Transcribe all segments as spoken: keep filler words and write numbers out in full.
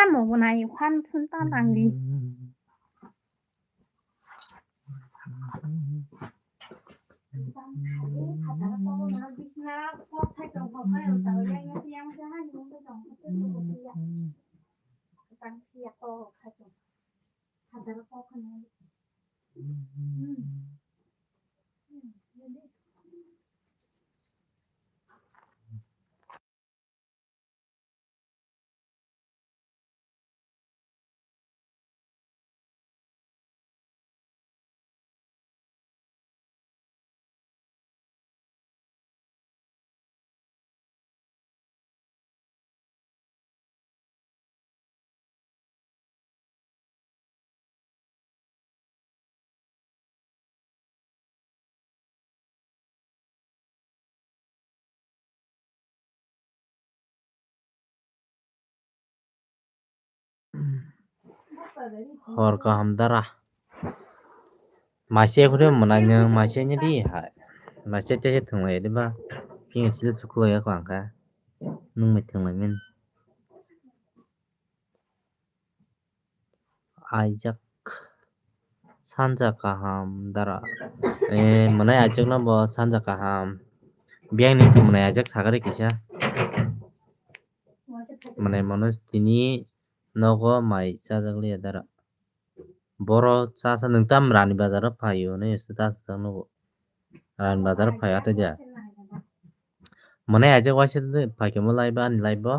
Tamo bo nai khan thun ta nang di. Hor kaham dara. Maise khude mwnai nwng maise ni di hai. Maise te se thwnglai di ba. Kini sile chuklai ya kwang kha. Nwng mai thwnglai min. Aijak sanja kaham dara. Eh, mwnai aijak no bo sanja kaham. Biyang ni thwng mwnai aijak sagari kisa. Mwnai mano tini nogo mai chajak liya dara. Boro chasa nwng tam Rani Bazar o phaio hwnwi status rok nugo. Rani Bazar o phai atwi dia. Mwnai aijak waisa de phaikhe mo live ani live o.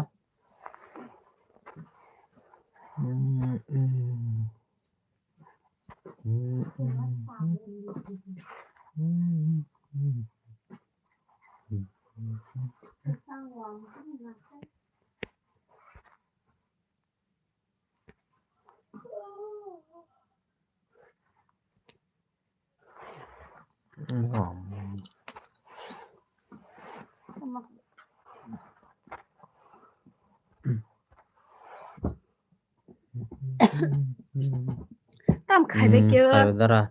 Tam khai bai khe o. Khai bai dara.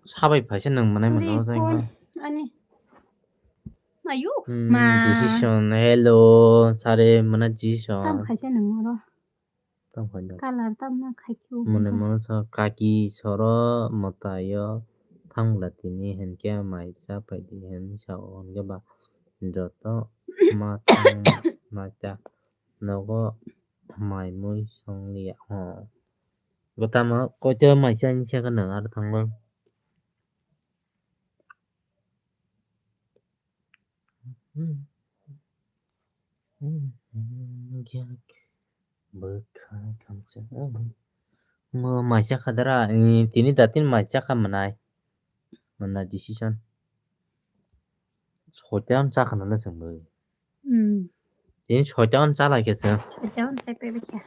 Sabai phaisa nwng mwnai mano jai phone ani. Mayu. Hmm, ma. Decision. Hello. Sare mwnai decision. Tam khaisa nwng oro. Tam khaina. Color tam na khai khe o. Mwnai mano sa kaki soro mwtai o thang bwla tini hinkhe mai cha pai di hin sa o hinkhe ba joto ma thang ma cha nogo mai mui song liya. Oh. Bo tamo koito mai cha ni saka nwng aro thango. Bwkha kamsa. Mo mai cha kha dara, eh, tini da tin mai cha kha mwnai. Mwnai decision. Soita on cha khana le chwng bai. Hmm. Tini soita on cha lai khe chwng. Soita on cha pai bai kha.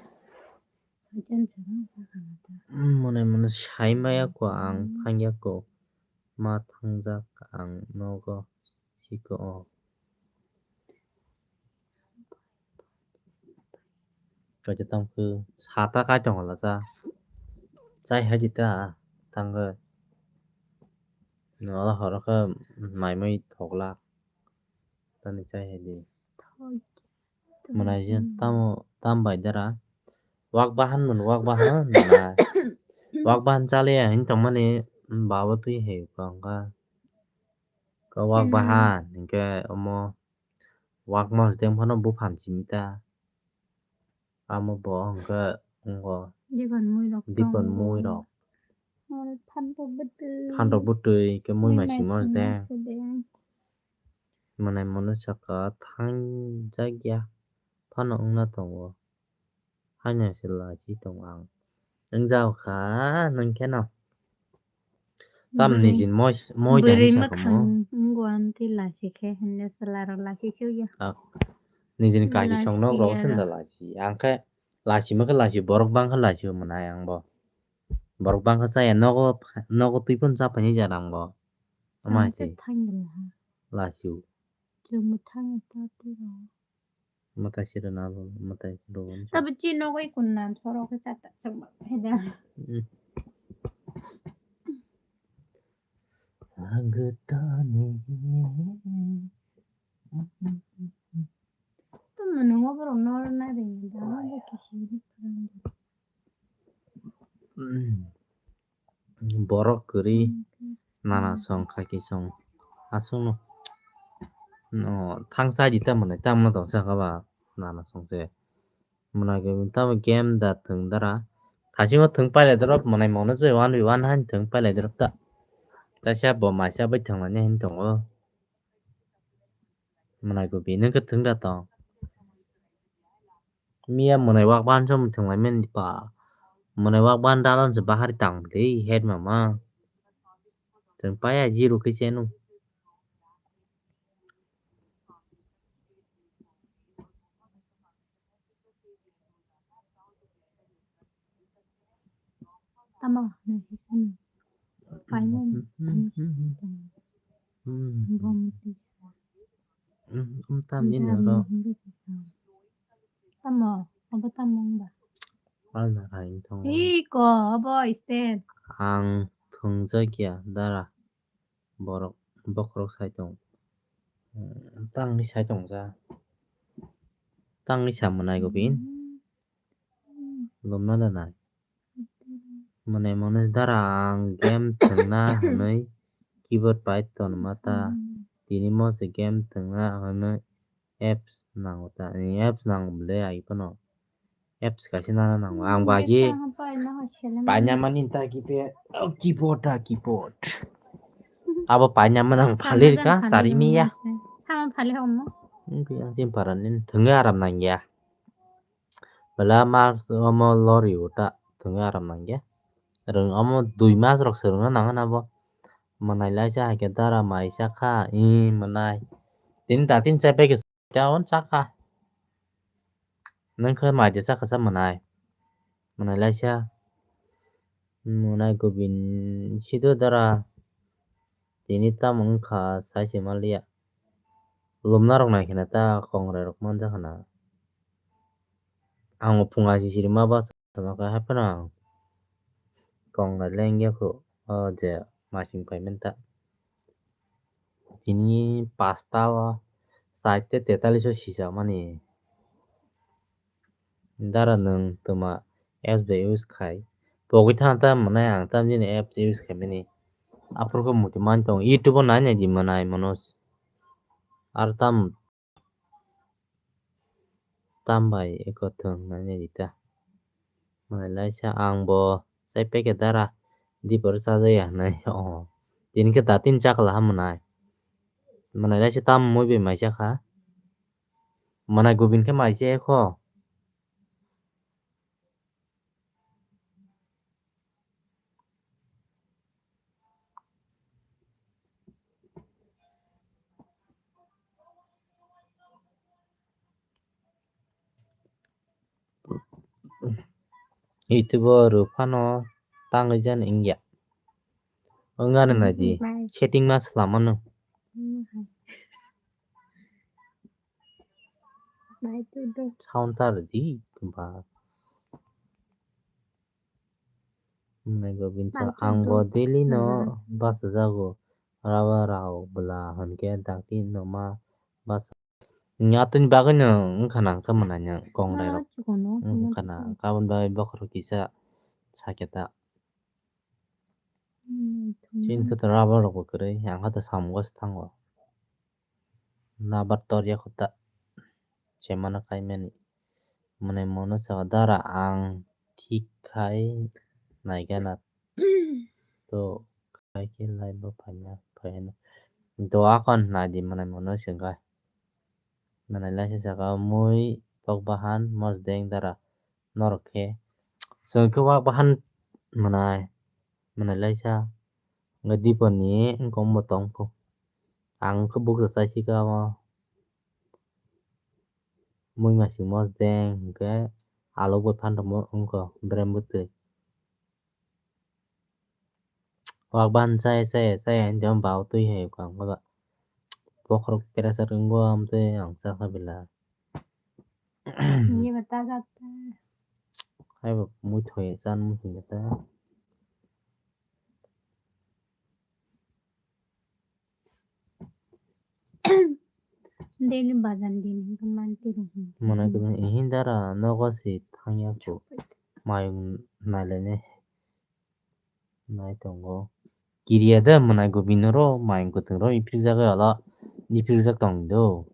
Soita on cha on cha khana ta. Hmm, mone mone sai maya ko ang thangya ko. Ma thangjak ang nogo siko o. Kaisa tongkhe sata kai tongo lasa. Chai hai di ta tangkhe. Nola horo khe mai mui thokla. Tani chai hai di. Mwnai je tamo tam bai dara. Wak bahan mun wak bahan mwnai. Wak bahan chaliya hin tongmani babo twi hai kongkha. Ka wak bahan hinkhe omo wak mosdeng phano buphang simi ta. Amo bo hwnkhe wngo. Dikon mui rok. Dikon mui rok. Oro phan rok bwtwi. Phan rok bwtwi khe mui mui mai simo mai simo de. Side. Mwnai mwnwi saka thangjak ya phano wngna tongo. Haino se lachi tongo ang. Wng jao kha nwng kheno. Tam bwrwi, nijin moi, moi bwrwi dani mwkhang sakamo. Wngwan tei lachi khe hwnwi chwla rok lachi chuya. Ah, nijin kaki song nok rok senda lachi. Ang khe lachi ma khe lachi borok bang khe lachi mwnai ang bo. Borok bang khe chaya nogo, nogo twi phano cha paini jara ang bo. Ama ang khe hai thangla. Lachi. Chwng mwthang ta twi rw. Mwtai siro na bo, mwtai rw. Abo chini nogo ikon nan soro khe sa ta chwng ba khe da. Mm. Agutani. Tamo nungo borok noro na ring da, nungo Borok kwrwi nana song khaki song aswkno. No, thangsa di ta mwnai, tamo tong saka ba nana song se. Mwnai khe tamo game da thwng dara. Thasingmo thwng pailai doro, mwnai mano se one by one han thwng pailai doro ta. Taisa bo maisa bai thwng lainai hin tongo. Mwnai khe bini khe thwng da tong. Miya mwnai wak ban chom thwng lai mani pa. Mwnai wak ban dalon se bahari tang de head mama. Thwng paya zero khe cheno. Tamo, final. Bom tisa. Um, tam ni noro. Tamo, abo tamo wngba. Alna hai thong. Iko, abo stand. Ang thwngjakya dara. Borok bokhorok sai tong. Tangni sai tong ja. Tangni sa mwnai gobin. Lomna da nai. Mwnai mwnai dara ang game thwngna hwnwi keyboard pai ton mata. Tini mo se game thwngna hwnwi apps nango ta. Ni apps nango bwle ai phano. Apps kaisa nana nango. Ang bagi paina mani ta kipe, oh, keyboard ta keyboard. Abo paina mani ang phalir ka sari miya. Sama phali homo. Ang sini paran ni thwngwi aram nangya. Bela mas omo lori uta thwngwi aram nangya. Rwng omo dui mas rok se rwngna nangna bo. Mwnai laisa hai khe dara maisa kha, i mwnai. Tini da tin chai pai khe. Daun chakha. Nung khe mai de chakha sa mwnai. Mwnai laisa. Mwnai gobin sido dara. Tini tamo wngkha sai se manliya. Lumna rok nai khena ta kongrai rok manja khana. Ang phung asi siri ma bas. Tamo khe haphano ang kong nai lengya kho, o je masing paiman ta. Tini pasta o sait te tetalis o sijak mani. Dara nwng twma apps bai use khai. Pogwi thang ta mwnai ang tam jani apps use khai mani. Aphuru khe muitu man tong. YouTube o nai nai di mwnai mano. Ar tam Tam bai eko thwng nai di ta. Mwnai laisa ang bo chai packet dara dipor chajaya hinwi. Oh. Tini khe da tin chakla ha mwnai. Mwnai laisa tam mui bai mai chakha. Mwnai gubin khe mai se kho. YouTube o rw phano tangwi jan wngya. Wngani nai di, setting ma swlam mano. Sound ta rw di, ba. Ang bo daily no bachajago, raba rao bwla hinkhe dakti no ma bacha. Atwini bagwi no wngkha na khe mwnai no kongrai rok wngkha na kabun bagwi bokhorok kisa sakhe ta. Chini khe to raba rok bo kwrwi, ang khe to samung o se thango. Nabar tor ya kho ta. Chemano kaimani. Mwnai mono saka dara ang thik khai naigana to khai khe lai bo phaina phaina. Do akon nai di mwnai mono sengkha. Mwnai laisa saka mui tok bahan mosdeng dara norok khe. Chwng khe wak bahan mwnai. Mwnai laisa wngkha dipor ni wngkha omo tong kho. Ang khe buksa chai si kha omo. Mui masing mosdeng hinkhe alok bai phan tongmo wngkha berem bwtwi. Wak bahan chaya chaya chaya hinkhe bau twi hai wngkha ba. Bokhorok pressure wngwi amtwi ang chakha bela. Hai bo muithoi chan muithoi ta. Daily bazar din hwnkhe manti rok hwn. Mwnai kwbang ihin dara nogo se thangya kho. Mayung nailainai nai tongo. Kiriya de mwnai gubinoro mayung kwthwng ro iphirjak olo iphirjak tong do.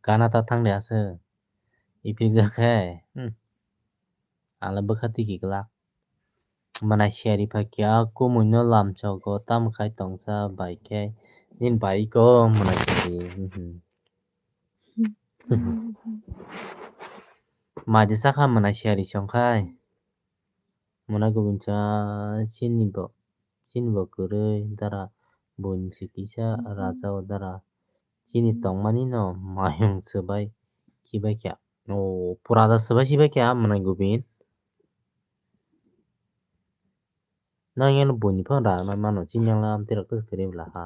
Gana ta thang de aswk iphirjak khe. Hmm. Ang le bwkha tiki glak. Mwnai siyari phai khe a kumui no lamsogo, tamo khai tongsa bai khe nini bai ko mwnai siyari. Mai de sakha mwnai siyari song khai. Mwnai gubinsa chini bo, chini bo kwrwi dara buini se kisa raja o dara. Chini tongmani no mayung swbai khibai kha. O pura da swbai khibai kha mwnai gubin. Nang yan buini phang rang nai mano chini yang lam tira kwrwi bwla ha.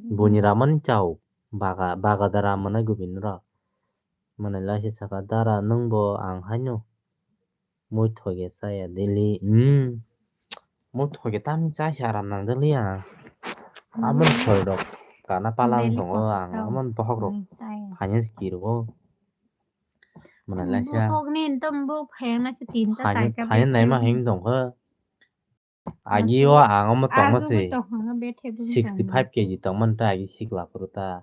Buini ramani chao baga baga dara mwnai gubin ro. Mwnai laisa saka dara nwng bo ang haino. Mui thoge chaya daily. Hmm. Mui thoge tami chai se aram nang daily ang. Amon thoi rok kana pala wng tongo ang. Amon bohok rok finance kirogo. Mwnai laisa. Bohok ni entom bo phayang na se tinta saika. Finance naima heng tongkha. Agi o ang omo tongma se sixty five K G tongmani ta agi sikla phuru ta.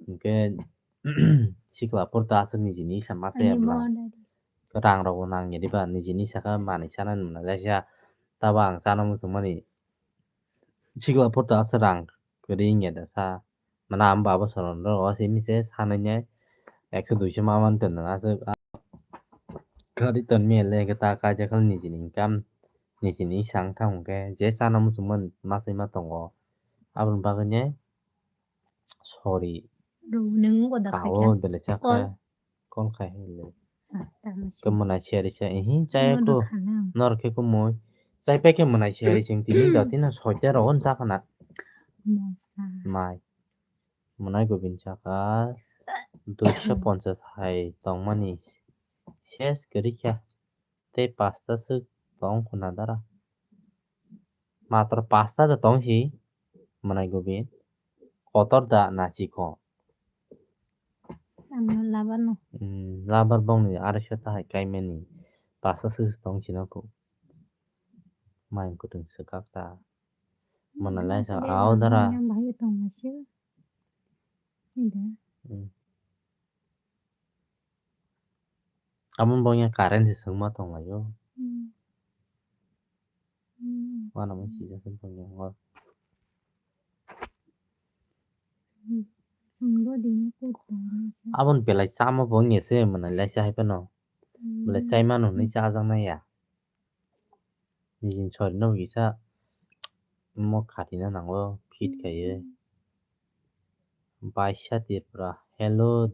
Hwnkhe sikla phuru ta aswk nijini isa masa ya bwla. Rang rok bo nang ya diba nijini saka manwi sana nung na jaisa. Tabo ang chana muchungmani sikla phuru ta aswk rang kwrwi wngya da sa. Mane ang baba soron rok o simi se sanai nai ekso duiso ma mantong nang aswk. Gari ton mele khe ta kaijak khe nijini income nijini isa wng thang hwnkhe je chana muchungmani masai ma tongo. Aboni bagwi ne sorry. Rw, nwng bo da kha khe. Belai cha khe call khai hwnle. Khe mwnai siyari se ihi chaya kho. Norok khe kumui chai pai khe mwnai siyari se tini dotino soita rok on cha khana. Mai. Mwnai gubin saka duiso ponchas hai tongmani ses kwrwi kha. Tei pasta swk tong khuna dara. Matwr pasta da tong si mwnai gubin. Kotor da na chikon. Ano labano. Hmm, labar bongni aroisa ta hai kaimani. Pasta swk tong si nokho. Mai kutung swkak ta. Mwnai laisa au dara. Yang bahai tong na se. Ida. Hmm. Amo bongya current se swngma tonglaio. Hmm. Hmm. Wana mo sijak se bongya ngo. Hmm. Swngbo dini kok tongma se. Abon belai chama bongya se mwnai laisa hai phano. Hmm. Belai chaimano hwnwi chajaknai ya. Nijini sorry no kisa mo khatina nango fit khaiwi. Baisa Tripura. Hello,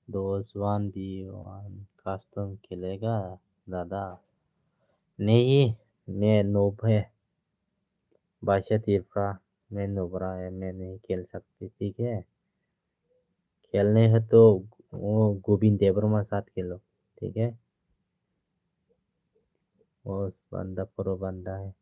those one be one custom khelega dada. Nahi, main noob hai. Baisa Tripura, main noob hai, main nahi khel sakte, thik hai? खेलने हैं तो वो गोविंद देववर्मा साथ खेलो, ठीक है? वो बंदा प्रो बंदा है।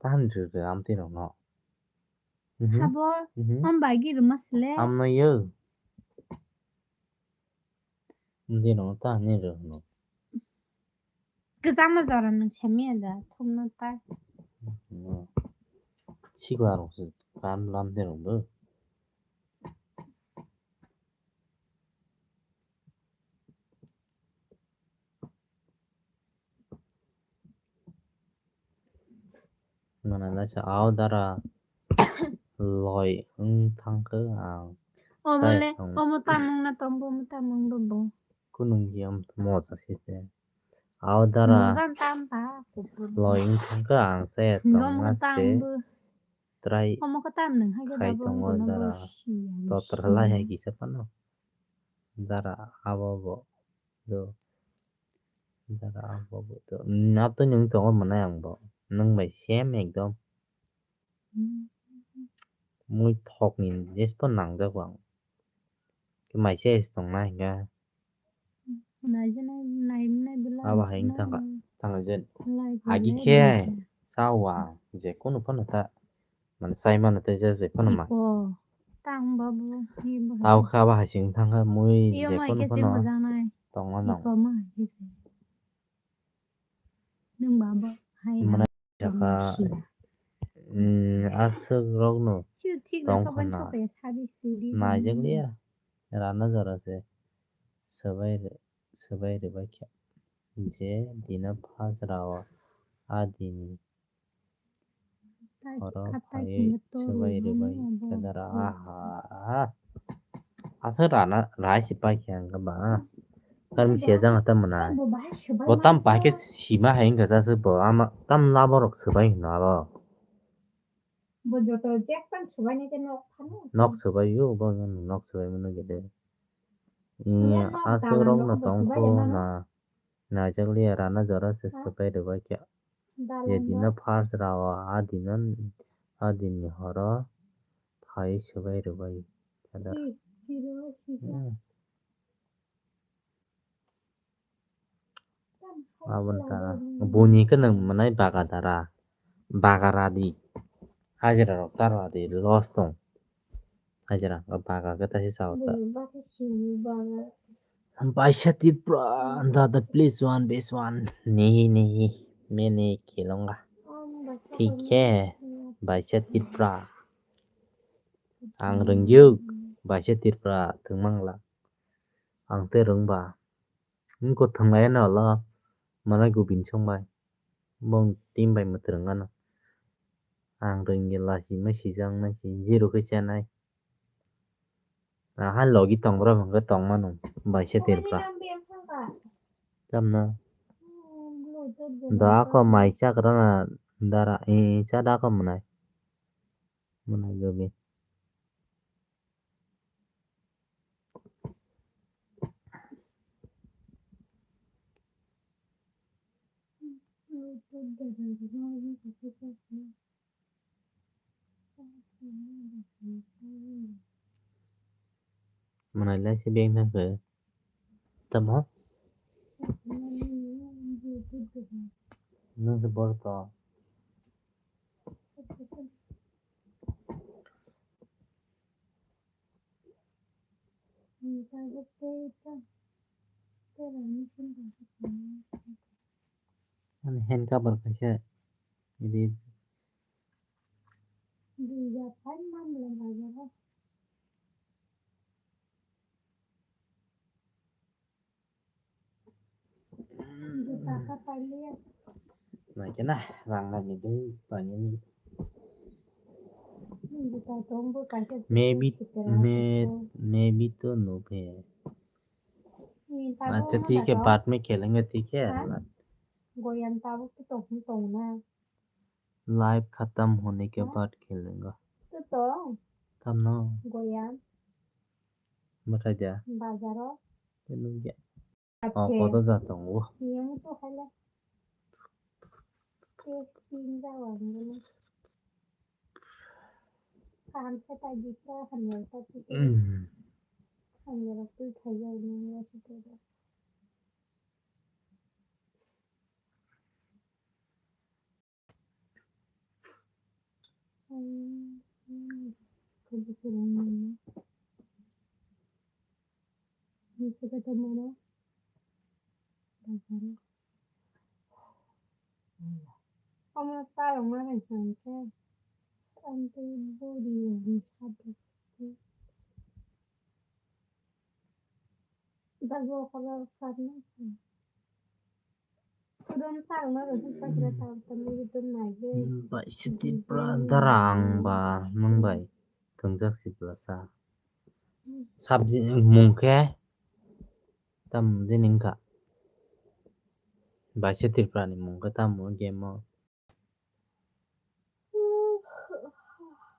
Tahan rw rw amtwi rokno. Mhm. Sabo, mhm, am bai gi rwma sile. Amno yo. Amtwi rokno tahan ni rw hwno. Kwchangma jora nwng semiya da, thumno tai. Sikla rok se kam lam de rok bo. Mwnai laisa au dara loi wng thangkhe ang. Omo le, omo tamung na tombo, omo tamung bo bo. Kunung yam moja site. Au dara loi wng thangkhe ang chaya tongma se try khai tongo dara. Totra lai hai kisa phano dara abo bo do. Dara abo bo do. Nato nwng tongo mwnai ang bo. Nwng bai same ekdom. Mui thokni jesbo nangjak ang. Khe mai se tongna hinkha. Naijaknai, naijaknai belai abo hai wngkha, thangkha je. Agi khe chawa je kunu phano ta, mane chai mano tei je phano ma. Tang babu, tao khe abo hai se wngkha mui je kunu phano tongna nang. Nwng ba bo hai mwnai na saka, tongma siya. Aswk rokno tong khna. Naijakliya, rana jora se swbai rwbaikha. Je dino first round o, a dini horo phaiwi swbai rwbai khe dara. Aha. Aswk rana, rai se paikha hwnkhe ba. Karmi siya jang ta mwnai. Bo tam paikhe sima hai wngkha jaswk bo. Ama tam labo rok swbai hwno abo. Nok swbai o, bo nok swbai mano gede. Aswk rokno tong kho na. Naijakliya, rana jora se swbai rwbaikha. Je dino first round o, a dino, a dinni horo phaiwi swbai rwbai khe dara. Aboni tara buni khe nwng mwnai baga dara, baga radi, hajira rok ta radi, loss tong. Hajira rok baga khe ta se sao ta. Baisa Tripura, dada please one base one, nehi nehi, maine khelunga. Thik he, Baisa Tripura. Ang rwngyo, Baisa Tripura, thwngmangla. Ang tei rwngba. Wngkha thwnglai no ulo, mwnai gubin songbai. Bong team bai mwtwrwng gano. Ang rwngya lachima sijak nai si, zero khe chanai. Ahai logi tong bro, hwnkhe tong mano, Baisa Tripura. Tamno. Da ako mai chakrana dara, eh, cha da ako mwnai. Mwnai gubin. Mwnai lai se beng thang khe. Tamo? Nwng se bor to. Ani hand cover kaisa idi. Naikhe na, rang nani dei, painani. Maybe, may-, maybe to no phe. Acha, thik hai, baad mein khelenge, thik hai. Goyan tabuk to tong, tong na. Life khatam hone ke baad khelenge. To tong. Tamno. Goyan. Bathai dia. Bazaro. Tei nukya. Oh, koto ja tongo. Yang to hala. Testing ja wangno. Kaham se ta jitra hamya ta tu. Hamya tu thaya ni ya si ta. Omo charwngma bai hwnkhe, amtwi buri rwngwi sadi. Bago okolo sarnai. Baisa Tripura dara ang ba nwng bai thwngjak si bwlasa. Sabji mung khe tamo jini wngkha. Baisa Tripura ni mung khe tamo game o.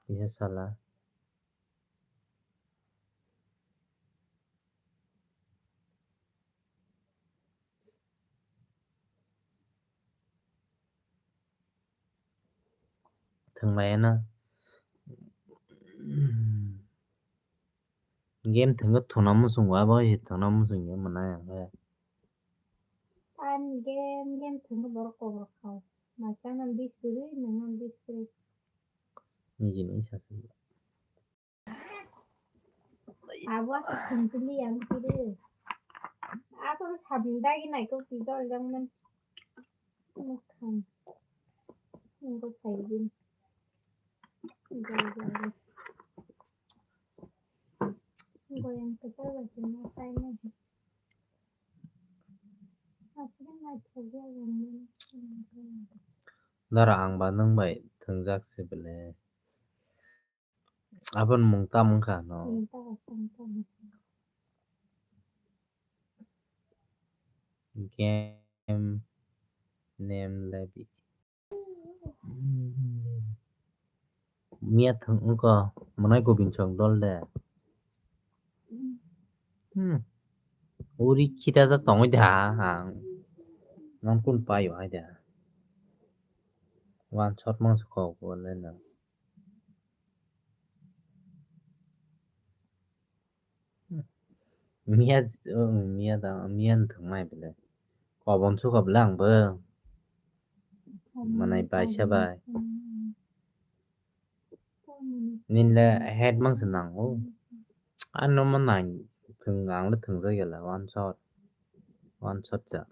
Kisa sala. Thwnglai no. Game thwngwi thwna muchung bo, abo hai thwna muchung ya mwnai ang khe. Time game, game thwngwi borok kok rok kha. Mai chana bis kwrwi, nungno bis kwrwi. Niji ni sa se. Abo asa thwngtwli ang kiri. Ako sabni dagi nai kok twi jol jang man. Mukhang. Nungko saibin. Jol jol. Goyang kwchak bai tongma tai nai. Aswk nai thokya jang man. Dara ang ba nwng bai thwngjak se bele. Aboni mung tamo wngkha no? Mung tamo, mung tamo. Game name lebi. Miya thwng wngkha, mwnai Gobinchwng dol de. Hmm. Uri khitajak tongwi da ang. Nang kun paio hai da. One shot mang se kok bo le nang. Miya, oh, miya da, miya thwng mai bele. Kobon sukha bele ang bo. Manai bai sa bai. Nini le head mang se nango. Ano ma nang thwng ang le thwng jagya le one shot. One shot cha.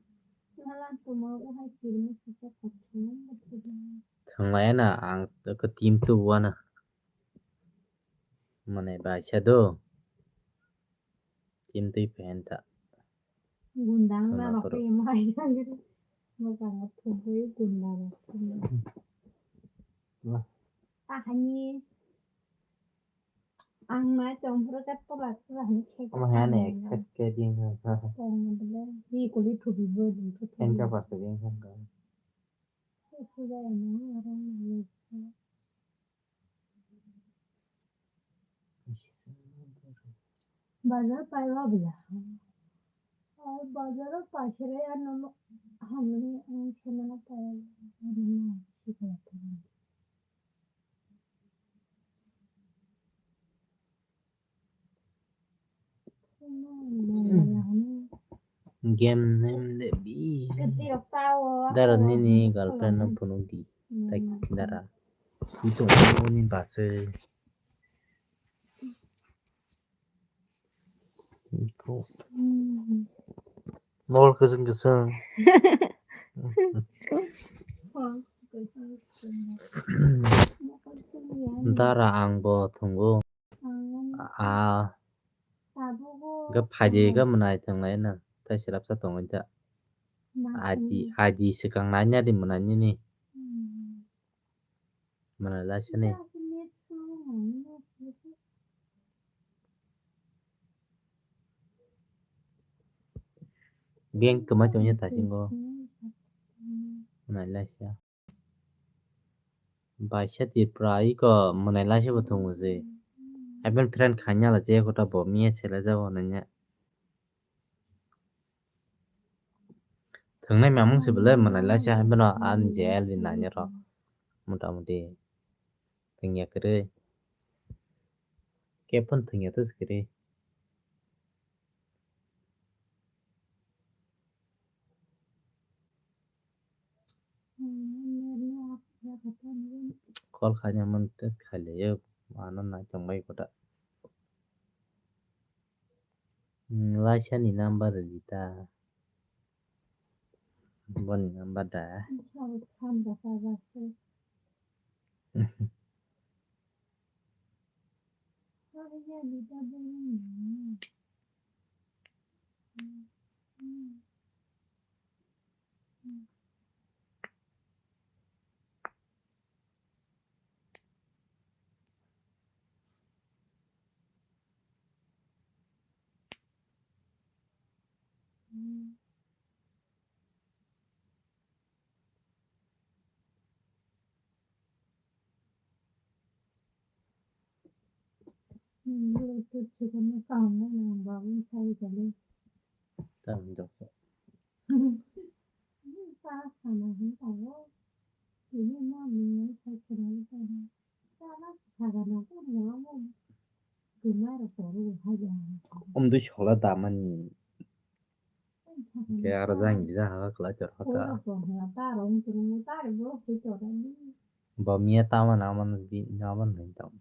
Thwng lai na ang ko team tu wana. Mane bai sa do. Team twi phen ta. Gundang na rok twi mai. Mo kang thwng gundang. Wah. Ahani. Ang nai tong phuru khe tola tola hinwi se. Omo hai ani accept khe ding kha. Tong bele. Hi kuli thubi bo ding kha. Thank you, Pastor, ding kha. Se thubi ani aro nai. Bazar pai wa bela. Bazar pai sere ano hamni ang semana pai. Game name lebi. Dara nini girlfriend no phunuk di. Tak dara. Itu ni base. Iko. Mol keseng keseng. Dara ang bo thungo. A. Ga phaidi ga mwnai thang lai na. Tai sirap sa tong ta. Aji, aji sikang nanya di mwnai nini. Mwnai lai sani. Bank kwmai tongya tasingo. Mwnai lai sa. Baisa Tripura iko mwnai laisa bo thwngmung se. Happen friend khaina la je kota bo miya sela jabo nanya. Thwngnai mamung se belai mwnai laisa happen ani je L B nanya ro. Mota moti thwngya kwrwi. Kepon thwngya to se kwrwi. Call khaina man te khailaiyo, ano nai tongbai kota. Hmm, laisa ni number rita. Boni number da. Bluetooth chukano kaham nang babu sai kale. Tam joksa. Sa sana hin tawo. Ini ma min sai kale. Sa na sa ga na ko mo mo. Gumaro poro haja. Dui sola damani. Ke aro jang di jang ha khlai tor ha ta. Ba miya tama na man bi na man nai tam.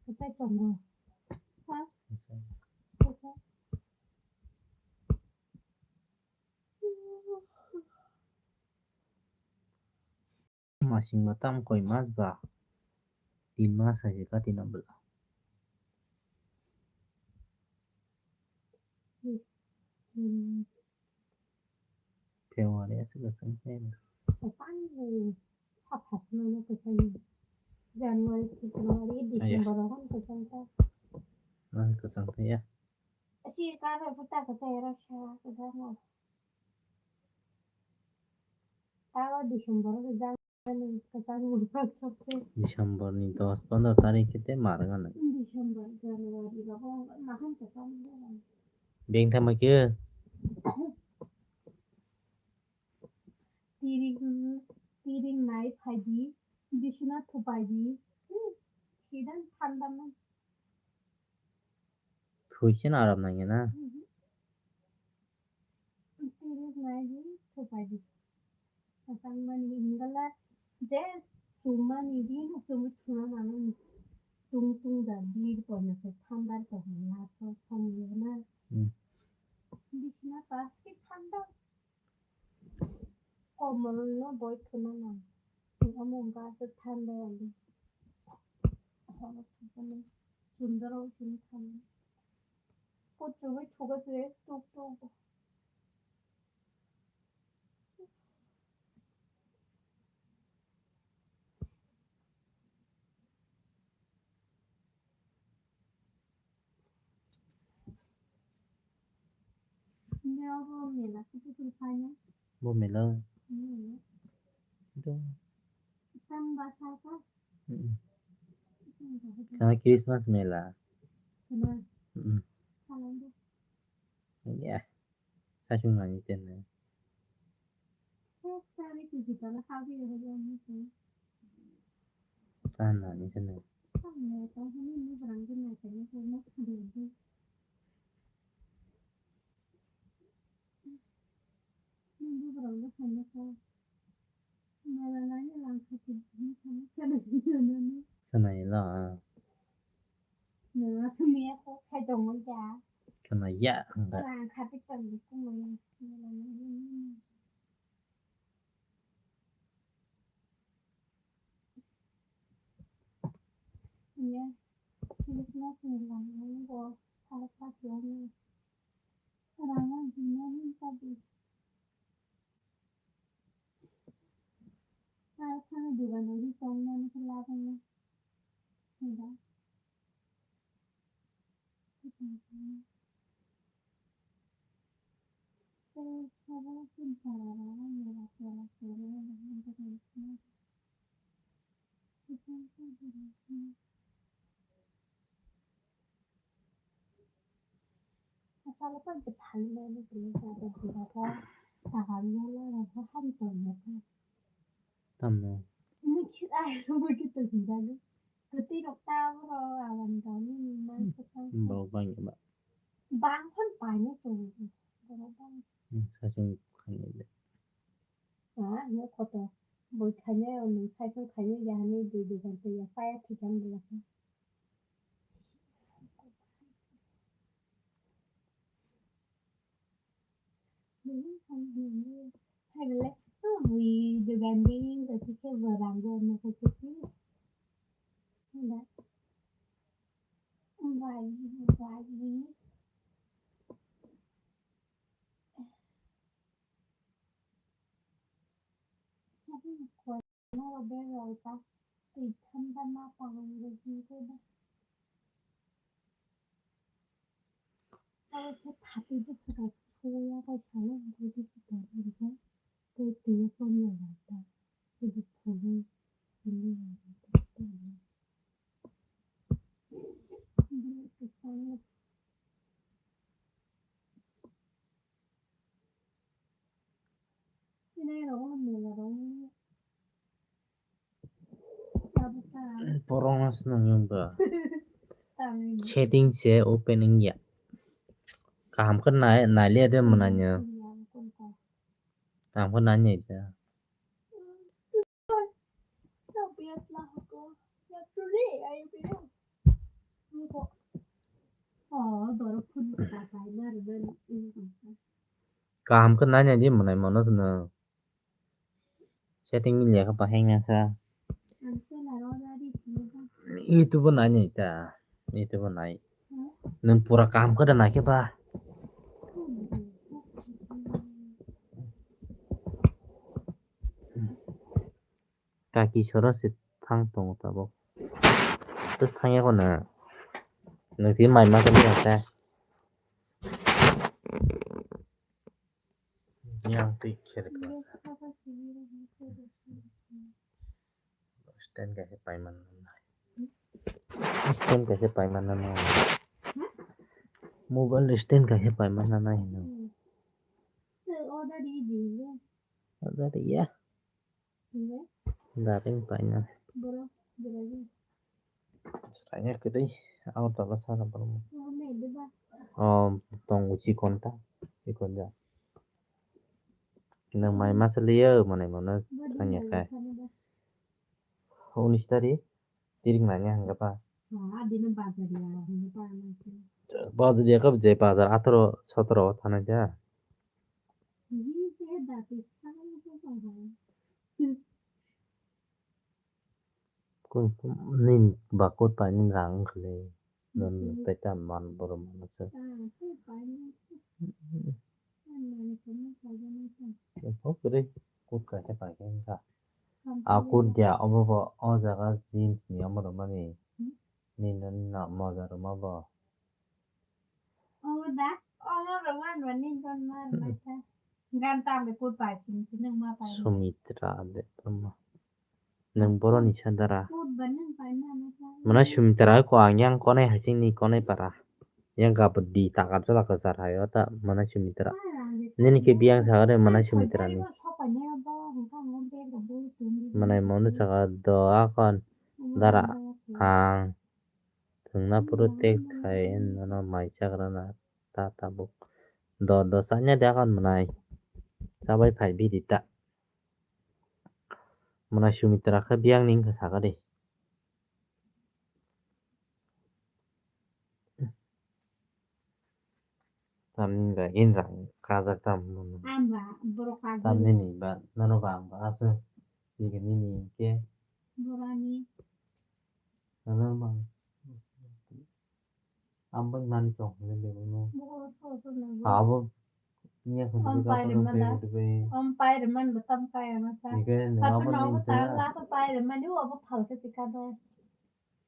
Kwchai tongo. Ha? Masing ma tam koi mas ba? Tin mas hai se kati na bwla. Hmm. February aswk kwchang khe. Kwchang ni. Sat sat no kwchang ni. January, February, December o kwchang ta. Nang kwchang khe ya. Asi karo puta kwchang era sa kwchang no. Tao December o kwchang. December ni dos pondro tarik khe tei ma rwngano. December, January rogo mahan kwchang. Beng thangma khe. Tiring, tiring nai phaidi, bisina thupaidi. Hmm, sidan thanda man. Thwi se aram nangya na. Mhm. Tiri nai di, thupai di. Asang mani hingala je chumani di na chumui thuna mano. Tung tung ja di pono se thandar ko hingla to somni na. Hmm. Bisna pa ki thanda. Komol no boi thuna nang. Amo wngkha aswk thandai ali. Hono thangkhe sundoro wngkhe thandai. Kuchugwi thugo se tuk tuk. Bo mela. Mm. Kana Christmas mela. Mm. Ya. Sachung nani tenne. Sep sari tu kita la habi ya habi amu sung. Tan nani tenne. Tan ne ta hini ni barang din na tenne ko mo khadi di. Ni bu barang na tenne ko. Mela nani lang khati ni tenne ko. Khwnai la. Nang aswk miya kok sai tongmani da. Khwnaya hwnba. Rang kha tei tong di kumui. Ya, Christmas ni rang bo sal kha tong. Rang ang jingna ni ta di. Aro thani dugan uri tong mani khe labangno. Hwnba. Tei sabo chini para rok mela tela khe rw. Tamo. Borok bangya ba. Bang phano paina tongo. Borok bang. Hmm, saichung khainai le. Ah, no koto. Boi khainai, o nwng saichung khainai ya hinwi dui dui ghanta ya chaya thwikha bwlasa. Hai bwle, o bui dogan ding, khe bo rang bo no khe chukwi. Hwnda. Baji, baji. Borokno swnamyung ba. Setting se open wngya. Kaham khe nai, nailiya de mwnanyo. Kaham khe nainai da. Kaham khe nainai di mwnai mano swnam. Setting ni lekha bahai nasa. YouTube o nai nai ta. YouTube o nai. Nwng pura kaham khe da nai khe ba. Kaki soro se thang tongo tabuk. Tus thang yago na. Nwng tini mai ma khe nang khe. Yang twi khe rwkha. Stand kaisa paimani nanai. Stand kaisa paimani nanai. Mobile stand kaisa paimani nanai hino. Ada dia. Dari paimani. Saya kedai. Aku tak rasa apa. Oh, tong uci konta. Uci konta. Nwng mai masa liya, mane mano thangya khe. Unis tari, tiring nanya hangka pa. Bazar ya khe je bazar ataro sotoro thana ja. Kun nini ba kot painani rang wngkha le. Non paita man borok mano se. Oho kwrwi kot kaisa paikha wngkha. A kot dia obo bo o jaga jeans ni omo rwmani. Nini no moja rwma bo. Omo da, omo rwma rwmani gon ma rwma ta. Gan tamni kot pai sini sini ma pai. Sumitra de tamo. Nwng boroni sadara. Mana Sumitra ko ang yang konai hasing ni konai para. Yang gabdi takar jala kasar hayo ta mana Sumitra. Nini ke biang sagare mana Sumitra ni. Mana monu saga do akon dara ang. Thwngna phuru text khai nono mai chakrana ta tabuk. Do do chanya de akon mwnai. Chabai phai bidi ta. Mwnai Sumitra khe biyang ni wngkha saka de. Tamni ba in rang kajak tam. Tamni ni ba nono ba ang ba asu. Nini hingke. Borani. Ano mang. Ambang nani tong hini bebeno. Abo. Niya khudu ka kono bebeno be. Om pai reman betam kaya masa. Nike nabo ni ta. Lasa pai reman ni abo phalke sikada.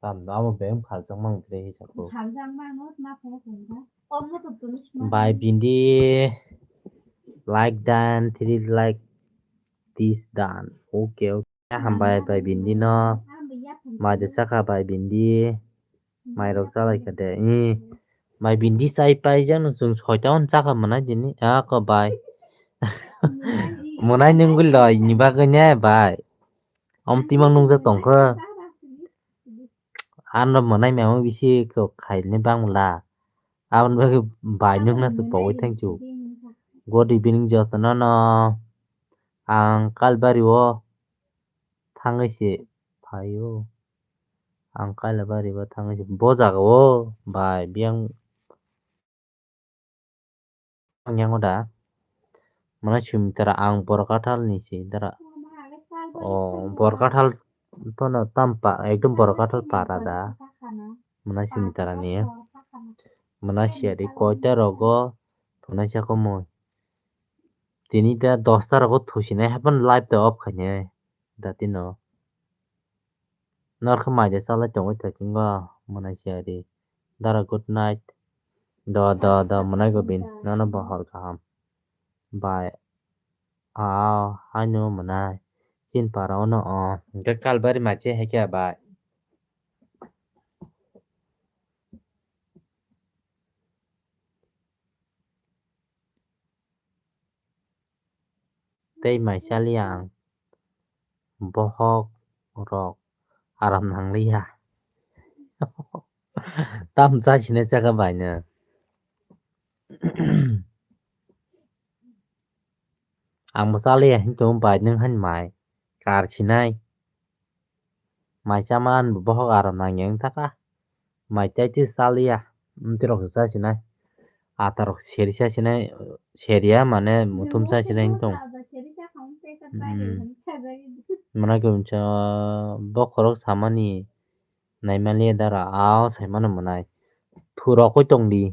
Tam da abo beng phalchang mang tre hi chakro. Phalchang mang no sna phalke sikada. Om no to tulis mang. Bai bindi like dan three like this dan. Okay, okay. Hambai bai bindi no. Mai de chakha bai bindi. Mai rok chalai kha de. Ih, bai bindi chai pai jak no chwng soita on chakha mwnai dini. Ako bai. Mwnai nungwi loi ni bagwi ne bai. Om timang nungjak tongkha. Ano mwnai memo bisi kok khailni bangla. Aboni bagwi bai nukna se pogwi thangchu. Good evening jotono no. Ang Kalbari o thangwi se phaio. Ang Kalbari o thangwi se bo jaga o bai biyang. Ang yango da. Mwnai simi tara ang Borkathal ni si tara. O Borkathal tono tampa ekdom Borkathal para da. Mwnai simi tara ni. Mwnai siya di koita rogo thunai sa komoi. Tini da dosta rogo thusinai hapan live da off khainai da tino. Norkhe mai de chalai tongwi thaikingo mwnai siya di. Dara good night. Do do do mwnai go bin nono bo hor kaham. Bai. Ao haino mwnai. Chin para ono o. Hingke Kalbari machi hai khe bai. Tei mai chaliya ang. Bohok rok aram nangliya. Tam cha sine chaka bai no. Ang bo chaliya hinto bai nwng han mai kar sinai. Mai chama an bo bohok aram nangya wng taka. Mai tai twi chaliya. Amtwi rok se cha sinai. Ata rok seri cha sinai. Seri ya mane muthum cha sinai wng tong. Mm. Mane khe misa bokhorok samani naimaliya dara ao saimano mwnai. Thu rokoi tong di.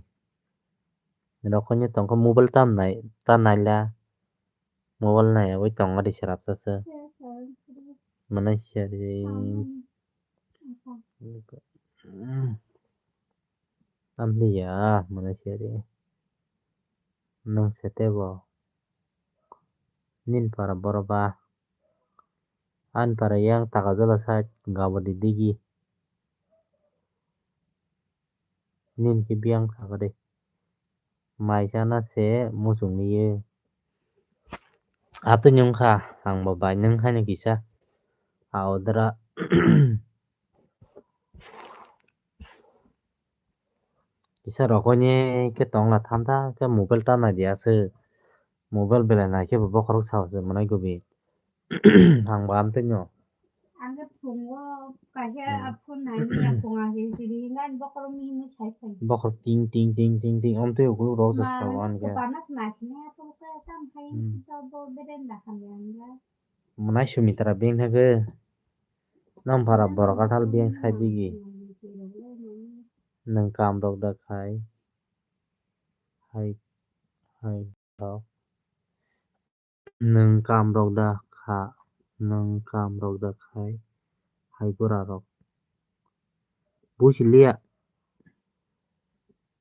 Rokoi ni tongkha mobile tam nai ta naila. Mobile nai oi tongo di serap sa se. Mane seri. Amliya mane seri. Nwng sete bo. Nin para boro ba. An para yang taka jala side gabo di digi. Nin ki biyang taka de. Mai chana se muchung ni ye. Atwi nyung kha ang bo bai nwng haino kisa. Aodra. Kisa rokoni khe tongla thanta khe mobile ta nai di aswk. Mobile belai nai khe bo bokhorok sao se mwnai gobi. Ang bo amtwino. Ang khe phungo kaisa phone nai ya phunga khe siri hinga bokhorok mihimwi sai phai. Bokhorok ting ting ting ting ting amtwi ukuluk rok je sao ani khe. Parnas nai sini aphuru khe tam phai bo beden da khamya hinga. Mwnai sumi tara beng thangkhe. Nang para borok athal beng sai digi. Nwng kam rok da khai. Hai, hai rok. Nwng kam rok da kha. Nwng kam rok da khai. Hai gura rok. Busi liya.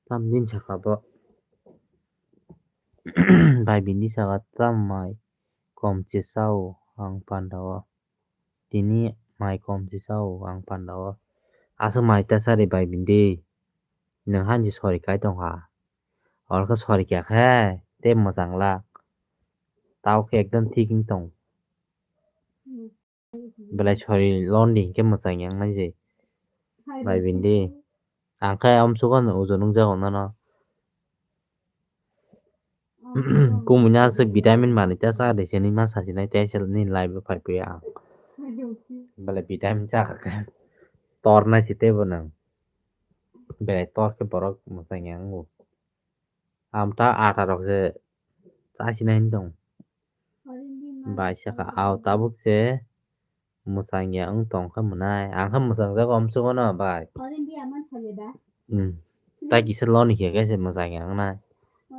Tam din saka bo. Bai bini saka tam mai kom che sao ang panda o. Tini mai kom se sao ang panda o. Aswk mai ta sari bai bindi. Nwng han je sori kai tong kha. Oro khe sori kha khe tei mwchang lak. Tao khe ekdom thik wng tong. Belai sori lon di hinkhe mwchang yang nai je. Bai bindi. Ang khe amsukgo ojon wngjago nono. Kumui no aswk vitamin manwi ta cha de se hinwi ma sajinai tei se nini live o phai phai ang. Belai vitamin cha kha khe tor nai se teibo nwng. Belai tor khe borok mwchang ya wngo. Amta ata rok se cha sinai hinwi tong. Bai saka ao tabuk se mwchang ya wng tong kha mwnai. Ang khe mwchang jago amsukgo no bai. Hmm. Tai kisa loni khe khe se mwchang ya wngnai.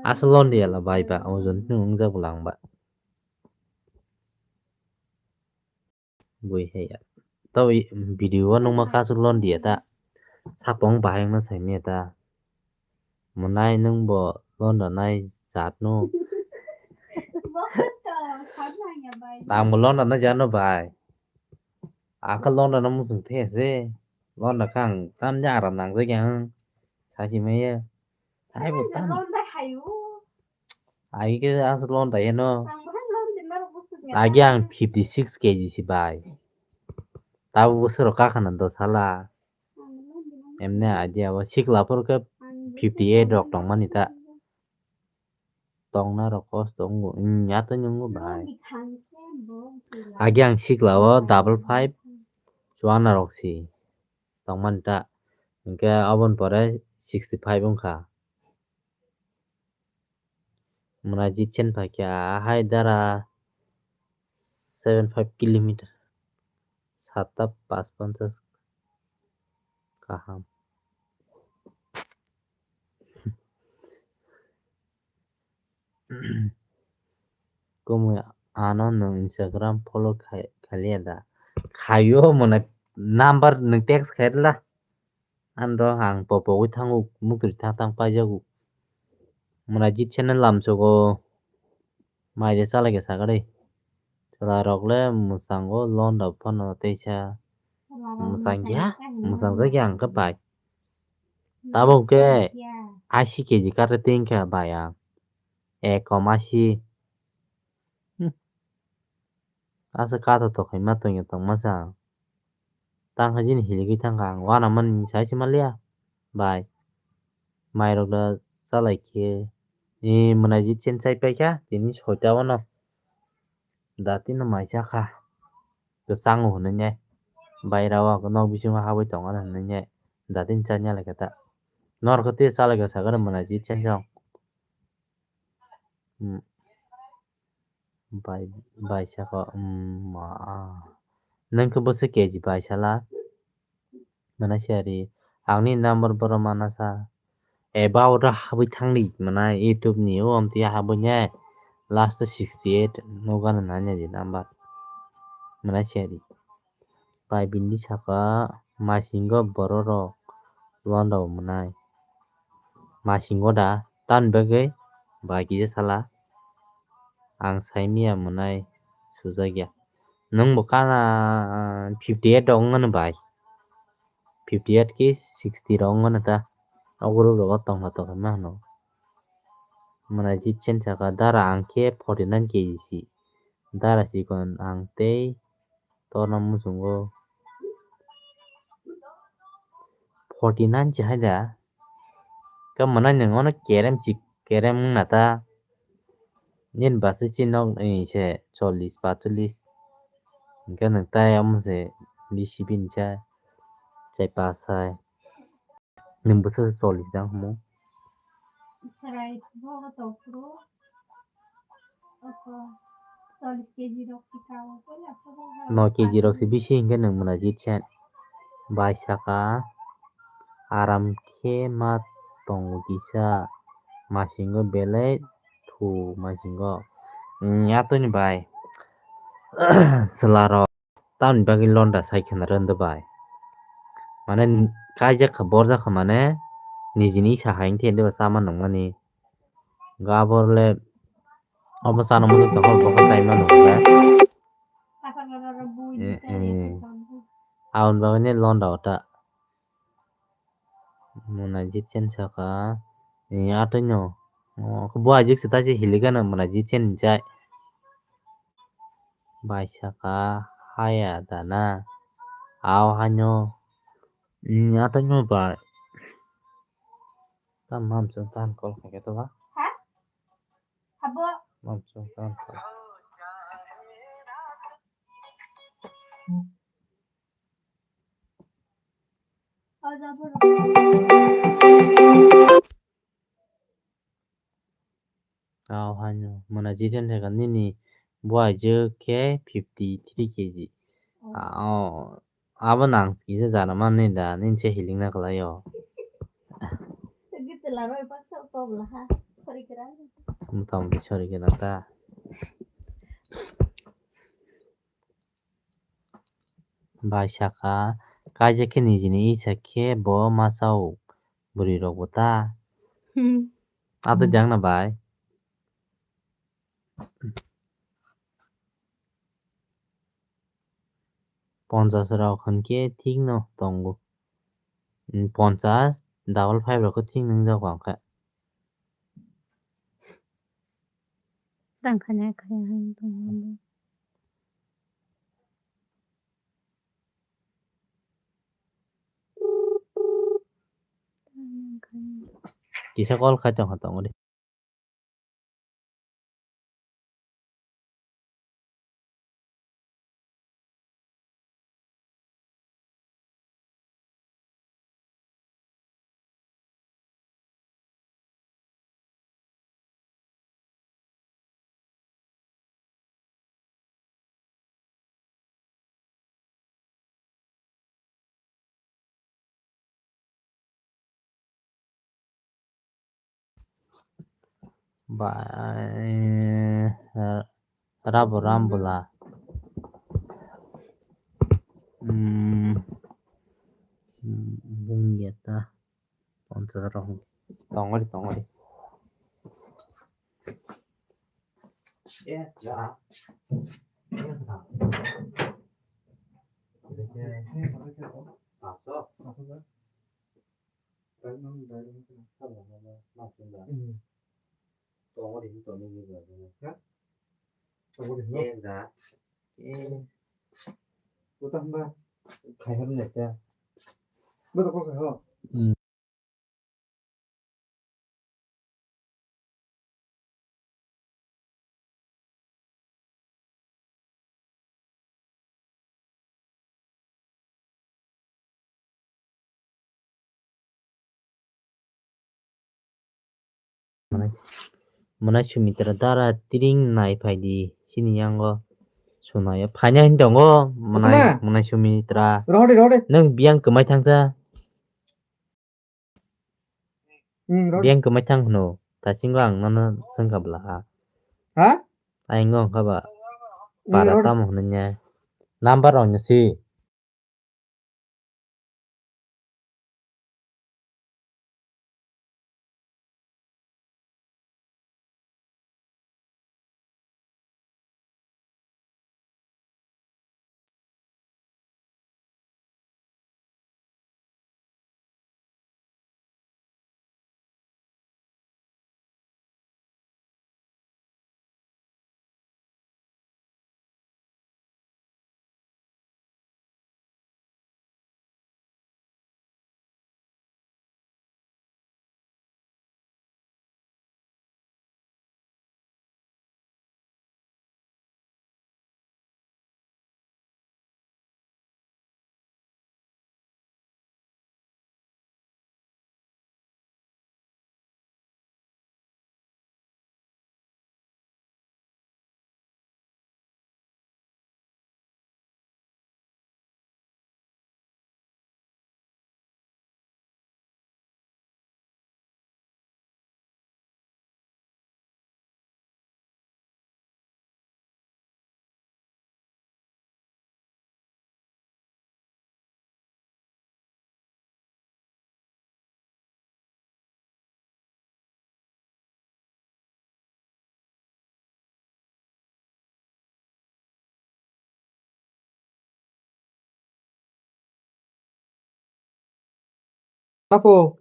Aswk lon di ala bai ba ojon wng jak bwla ang ba. Bui hai ya. Tei video o nungma kasu lon dia ta. Sapong bahai wngna sai manya ta. Mwnai nwng bo lon rwnai jat no. Ang bo lon rwnai jat no bai. Ang khe londa no muchung the se. Londa khe ang tamni aram nangjak ya ang. Sachi maya. Hai bo tam. Ai khe aswk londa ya no. Agi ang fifty six K G si bai. Tabo bwswk rok kakhana dos hala. Emne idea o sikla phuru khe fifty eight rok tongmani ta. Tongna rok kos tongo. Hmm, ya to nungo bai. Agi ang sikla o double five chuana rok si tongmani ta. Hinkhe aboni pore sixty five wngkha. Mwnajit chen phaikha ahai dara seven five kilometer. Satta pas ponchas kaham. Kumui ano nwng Instagram follow khai-, khailia da? Khaio mwnai number nwng text khairwla. Ano ang popogwi thango muktwi thang thang paijago. Mwnajit channel lamsogo maide chalaikha sakha de. Chwla rok le mwchango londa phano teisa mwchang ya, mwchang jak ya ang khe bai. Tabuk khe ashi K G kate tengkha bai ang. Ekom ashi. Hmm. Asa kato tokhai ma tongya tongma sa. Tang hai jini hiligwi thangkha ang wana mani sai se maliya. Bai. Mairok da chalai khe. E mwnajit chen chai paikha tini soita wano. Datino mai chakha. Kwchango hwnwi ne. Baira o nok bisingo habwi tongo hwnwi ne. Datini chanya lai khe ta. Norok khe tei chalai kha sakhe mwnajit chen chong. Hmm. Bai, bai saka, um, ma, ah. Nang khe bwswk K G bai sala? Mana siya ri. Ang ni number boro mana sa. E, ba oro habwi thangdi, mana YouTube ni, o, amtwi habwi ne. Last o sixty eight, no gana nanya di number. Mana siya ri. Bai bini saka masingo bororok londa o mwnai. Masingo da, tamni bagwi bai kisa sala ang saimanya mwnai sujakya. Nwng bo kana fifty eight rok wngmano bai. Fifty eight khe sixty rok wngmano ta. O group rogo tongma tongma hwno. Mwnai jit chen saka dara ang khe forty nine K G si. Dara chikon ang tei torno muchungo forty nine se hai da. Khe mwnai nwng ono kerem chik, kerem wngna ta. Nini bwsai chini nok ni se chollish, pacholis. Hinkhe nwng tai omo se bisi bini chai, chai pas hai. Nwng bwswk se chollish dang himo? Chwrai bogo tongphuru. Oko chollish K G rok se kao. No K G rok se bisi hinkhe nwng mwnajit se. Bai saka aram khe ma tongo kisa. Masingo belai thu masingo. Wng ya toni bai. Chwla rok. Tamni bagwi londa sai khwna rw bai. Mane kaijak kha, borjak kha mane nijini isa hai wngkhe hinwi ba chama nangmani. Ga bor le obo chana muchung tongkha, bo khe chai mano khe. Eh, eh. Aboni bagwi ni londa o ta. Mona jitsen saka, eh, atwino. Oh, bo ajik se ta je hiligano mona jitsen jai. Bai saka haya dana. Aw hanyo. Hmm, atwino bai. Tam mamsung tam kol khaikhe to ba? Ha? Abo. Mamsung tam kol. Aw, haino, mona jitsen thaka nini buaijwk khe fifty three K G. Oh. Ah, oh, abo nang kisa jana mani da, nini se hiling na kwlai o. Motamoti sori kwrang ta. Bai saka, kaijak khe nijini isa khe bo ma chao, bwrwi rok bo ta. Hmm. Atwi dang na bai. Ponchas rok hwnkhe thik no tongo. Ponchas, double five rok khe thik nwngjak ang khe. Tang khanya khaya hai tong. Kisa call khai tong kha tongo de. Ba, eh, Rabo Rambla. Hmm. Hmm, bung ya ta. Ponchas rok. Tongori, tongori. Mwnai Sumitra dara tiring nai phai di, chini yango sunai o phaina hin tongo, mwnai, Putuna. Mwnai Sumitra. Rohode, rohode. Nwng biyang kwmai thangsa. Hmm, rohode. Biyang kwmai thang hwno, taisingo ang nono swngkha bwla ha. Ha? Ayingo wngkha ba. Hmm, para rohode. Tamo hwnwi nya. Number rok no si. Apo.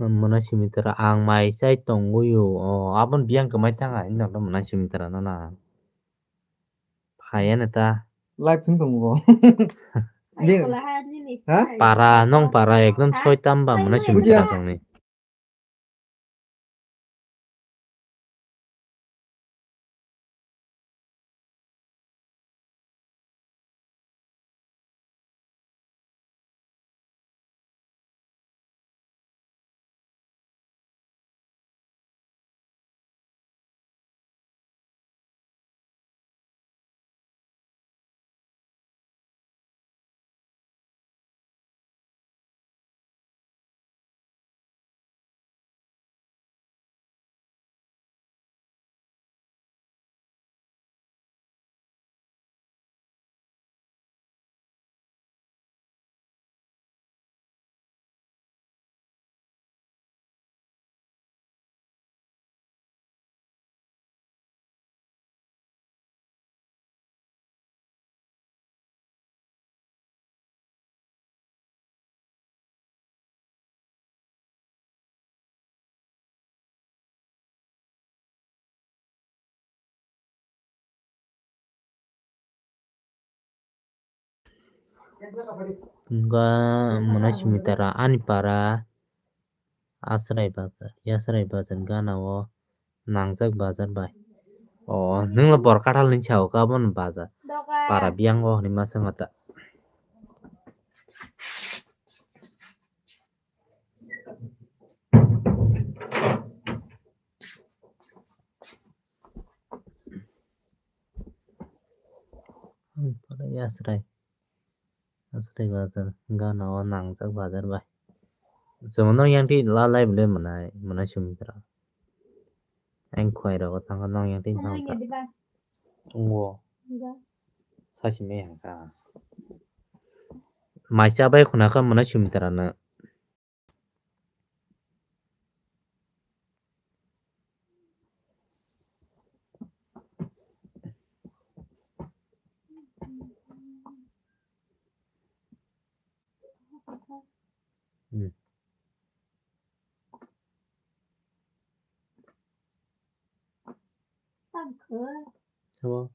Mwnai Sumitra, ang mai chai tongwi o. O, abon biyang kwmai thang ai, nokno Mwnai Sumitra no na. Phai ya na ta. Live thung tongo. Ha? Para, nong para, ekdom soi tam ba Mwnai Sumitra song ni. Wngkha mwnai simi tara ani para Asrai bazar, Yasrai bazar gana o nangjak bazar bai. O, nwng le bor kathal ni sao ka, obo no bazar. Para biyango hwnwi ma swngo ta. Yasrai. Aswk bazar gana o nangjak bazar bai. Chwng nok yang twi la lai bwle mwnai, mwnai sumitra. Ang khwai rogo thangkha nok yang twi thangkha. Wngo. Saisi me hangkha. Mai cha bai khuna kha mwnai sumitra no. Hmm. Sabo.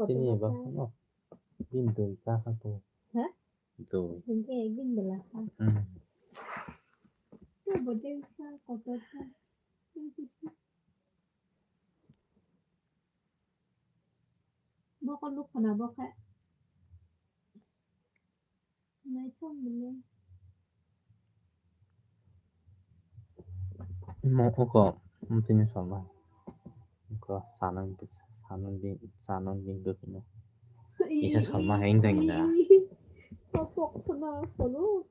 Sini ba no. Bin doi ka ha to. Ha? Doi. Bin ke bin bela ha. Hmm. Bokol luk khana bokhe. Naithok bini. Mo oko mtini salma. Ko sanang sanang bi sanang bi dokino. Isa salma heng dang da. Kopok khana solo.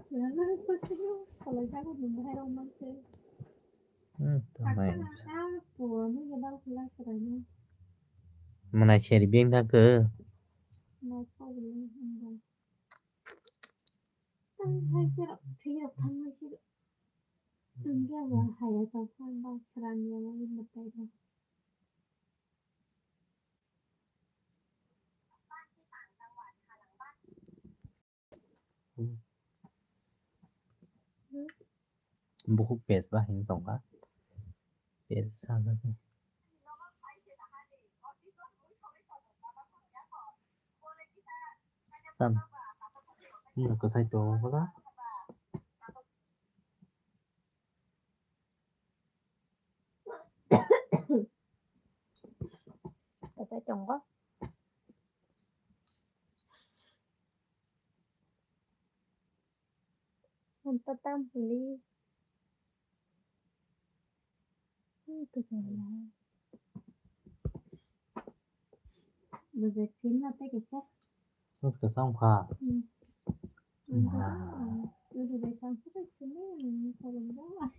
Nana sotino salai jago nung hai rong manse. Hmm, tongmai. Mwnai seri beng thangkhe. Bukhuk page ba hing tongkha. Page sajagwi. Tam. Nokosai tongo phola. Kasai tongo. Ang patam puli. Ang kasai na. Bajak pin na te kisa. Mas kasam kha. Hmm. Nah. Udah deh, kan suka sini, kalau enggak,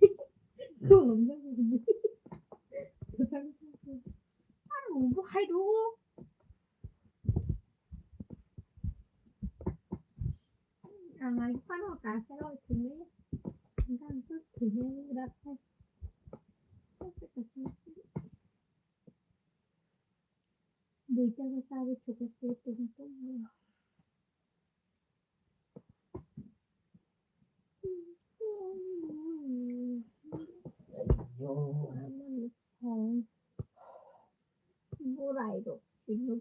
kalau enggak begini. Aduh, bu hai dulu. Ang ai pano ka sa lo sini. Kan tu sini berapa? Duita ko sabi chuka se tum tum. Borai rok sino.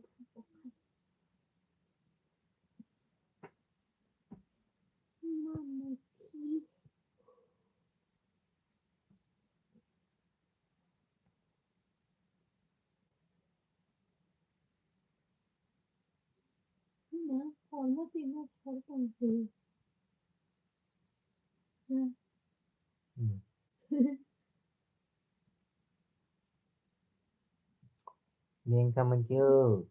Mama ki. Na, forma tina forma. Hmm. Neng ka mangkyo.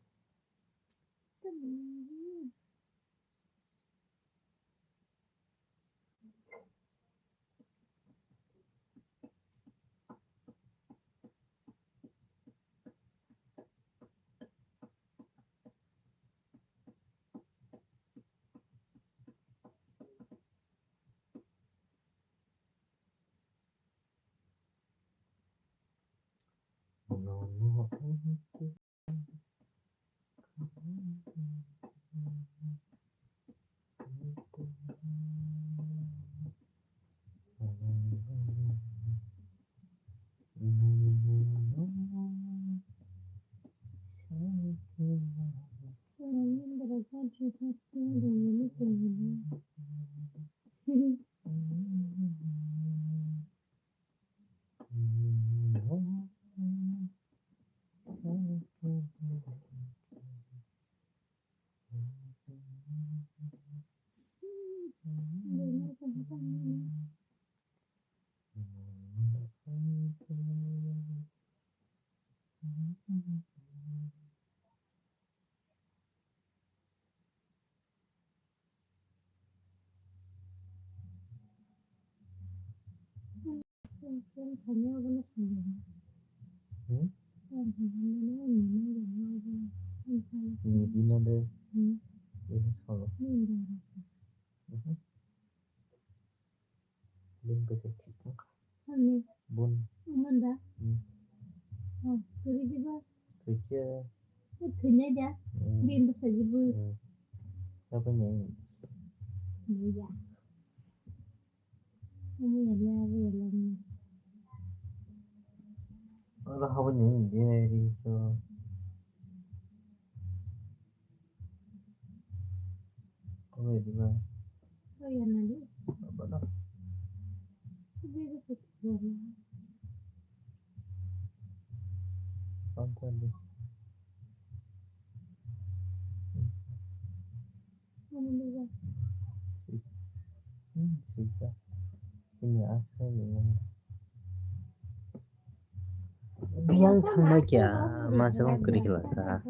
Ni dina de. Ini solo. Bun kasa thik wngkha. Ani. Bun. Manda. Hmm. Oh, turi diba? Thikya. Oh, thunai da. Hmm. Bin basa jibu. Hmm. Apa ni? Ni ya. Ini ya, ya, ya, ya. Ora habo ni, ni, ni, so. Kome diba? Kaya nali? Apa dah? Bebe sakit ya. Pantai ni. Kome diba? Hmm, sika. Sini asal ni. Biyang thangma kya masa bang kri kla sa.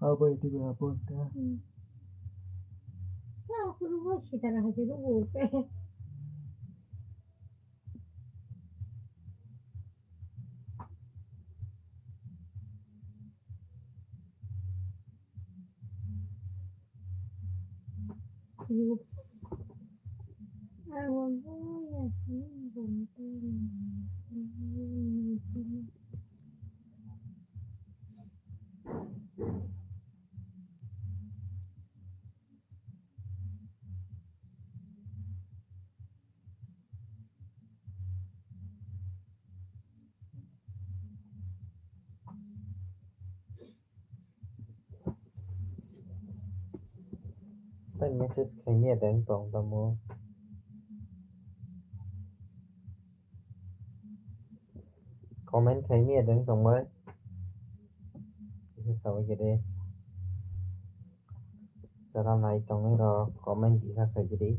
Apa itu apa dah? Hmm. Ya, aku lupa sih, tanah aja dulu. Tei message khaimya deng tong tamo. Comment khaimya deng tongbai. Kisa sawi khe de. Chara nai tongwi rok comment kisa khai di.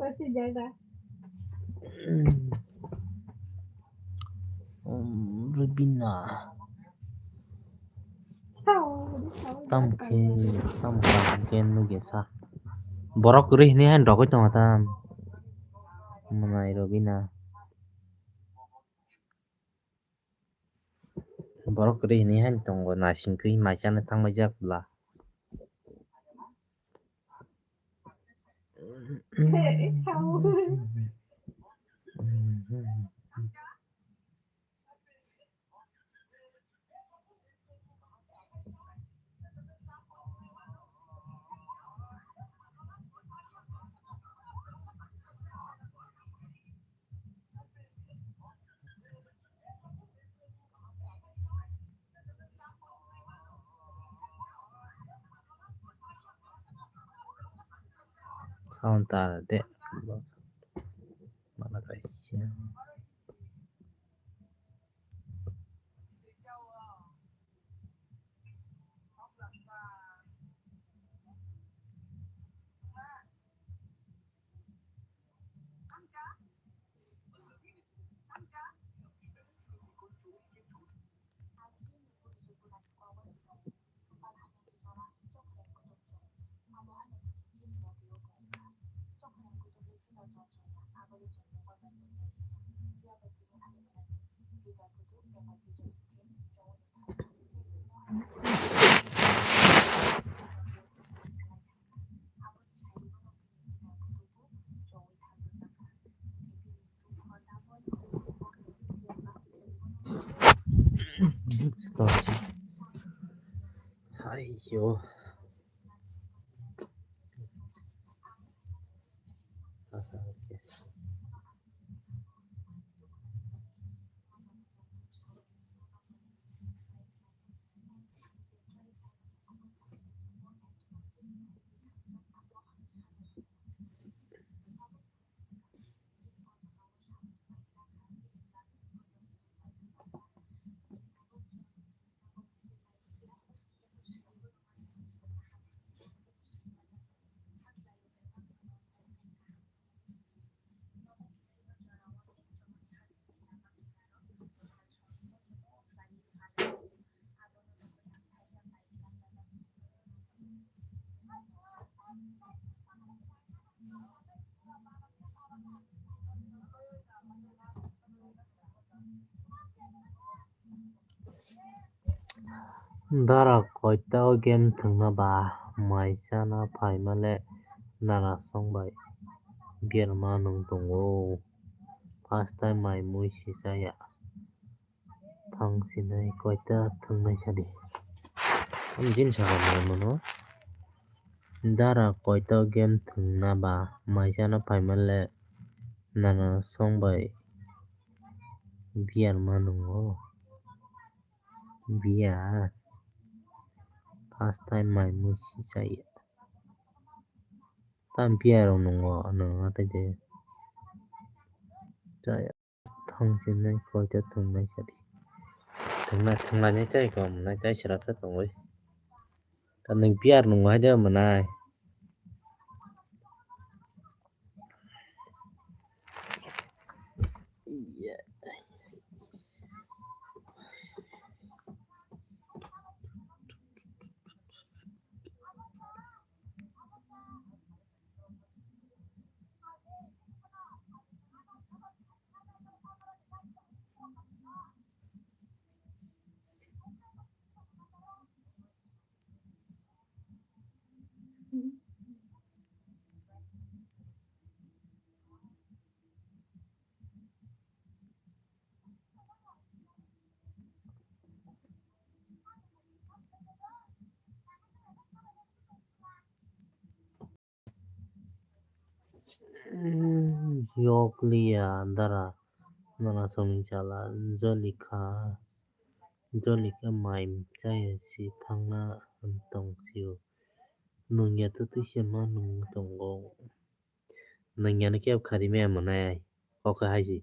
Sosi jaga. Um, Rubina. Chao, chao, tam chao. Khe, tam khe nuge sa. Borok kwrwi hwnwi haino rogwi tongo tam. Mwnai Rubina. Borok kwrwi hwnwi haino tongo, naisingkhe mai chana thangbai jak bwla. Counter de. Mana kaisa. Ayyo. Dara koita o game thwngna ba mai chana phaima le nana song bai berma nung tongo. First time mai mui si chaya. Thang sinai koita thwngnai sadi. Jin saka mano. Dara koita game thwngna ba mai chana phaima le nana song bai berma nungo. Beer. First time mai mui si chaya. Tam beer rok nungo, nungo tei de. Chaya. Thang sinai koita thwngnai sadi. Thwngnai, thwngnai nai tei kom nai tei sera khe tongwi. Ka nwng beer nungo hai de mwnai. Yok liya dara nana songni chala jolika jolika mai chaya si thangna tong sio. Nungya twtwi se ma nung tongo. Nungya no kebo khari maya mwnai ai. Kok hai si.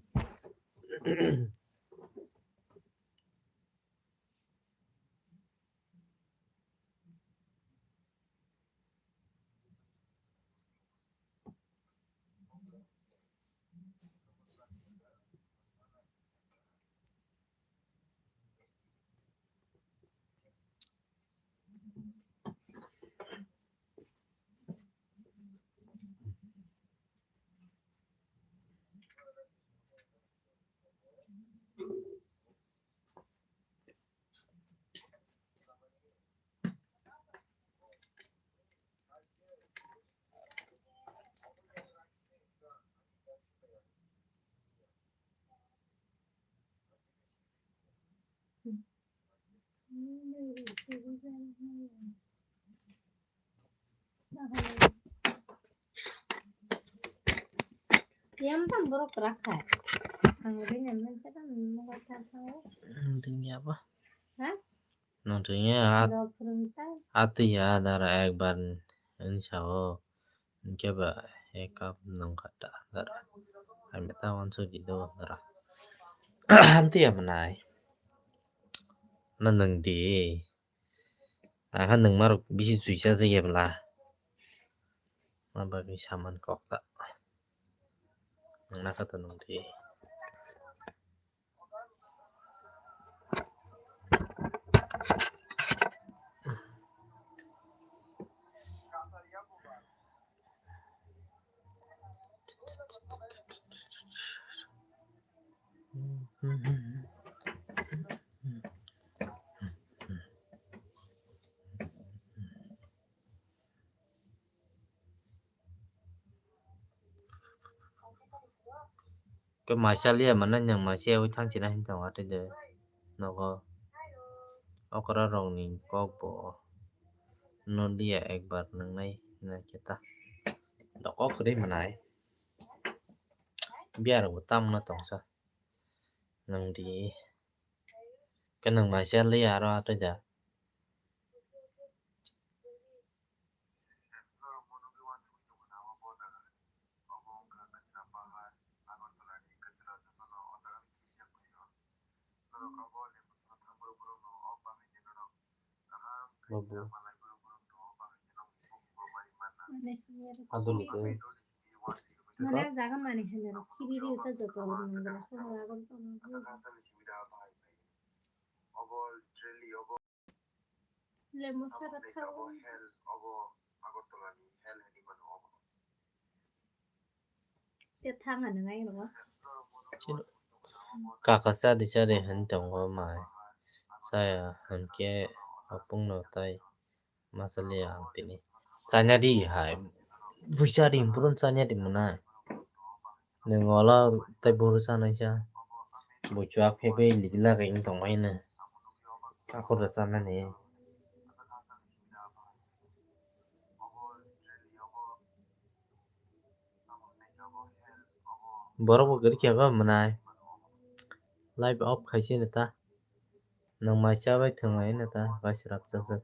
Yang tam borok rakha. Ang ring ang nang sa tam mo ka tam mo. Ring ya ba? Ha? Nang ring ya hat. Dok ring ta. Hat ya dara ekbar ni sao. Hinkhe ba He cup nung kha ta dara. Ai meta wan so di do dara. Amti ya manai. Na nung di. Ang kha nung marok bisi juisa jaya bla. Ma bagwi saman kok ta. Nung na kha ta nung di. Khe maisa liya mano, nwng maisa yaui thang china hin tongo tei de nogo okra rok ni kok bo no liya ekbar nwngnai hinai khe ta doko kwrwi mwnai biya rok bo tamo no tongsa nwng di khe nwng maisa liya aro tei da. Babu. Adulike. Mane jaga mani hene rok kibiri ta joto rok nang gana somo agon to nang. Lemo sara thago. Te thang ano ngai ro. Kaka sadi sadi hin tongo mai. Saya hinkhe apung no tai. Masaliya ang tini. Chanya di hai. Buisa di impurun chanya di muna. Nung ola tai buru sanai sa. Buchua phebe ligila kain tongmai na. Aku da sana ni. Borok bo gari khe ba mwnai. Live off khai se neta. Nang mai cha bai thung ai neta bai srap cha cha.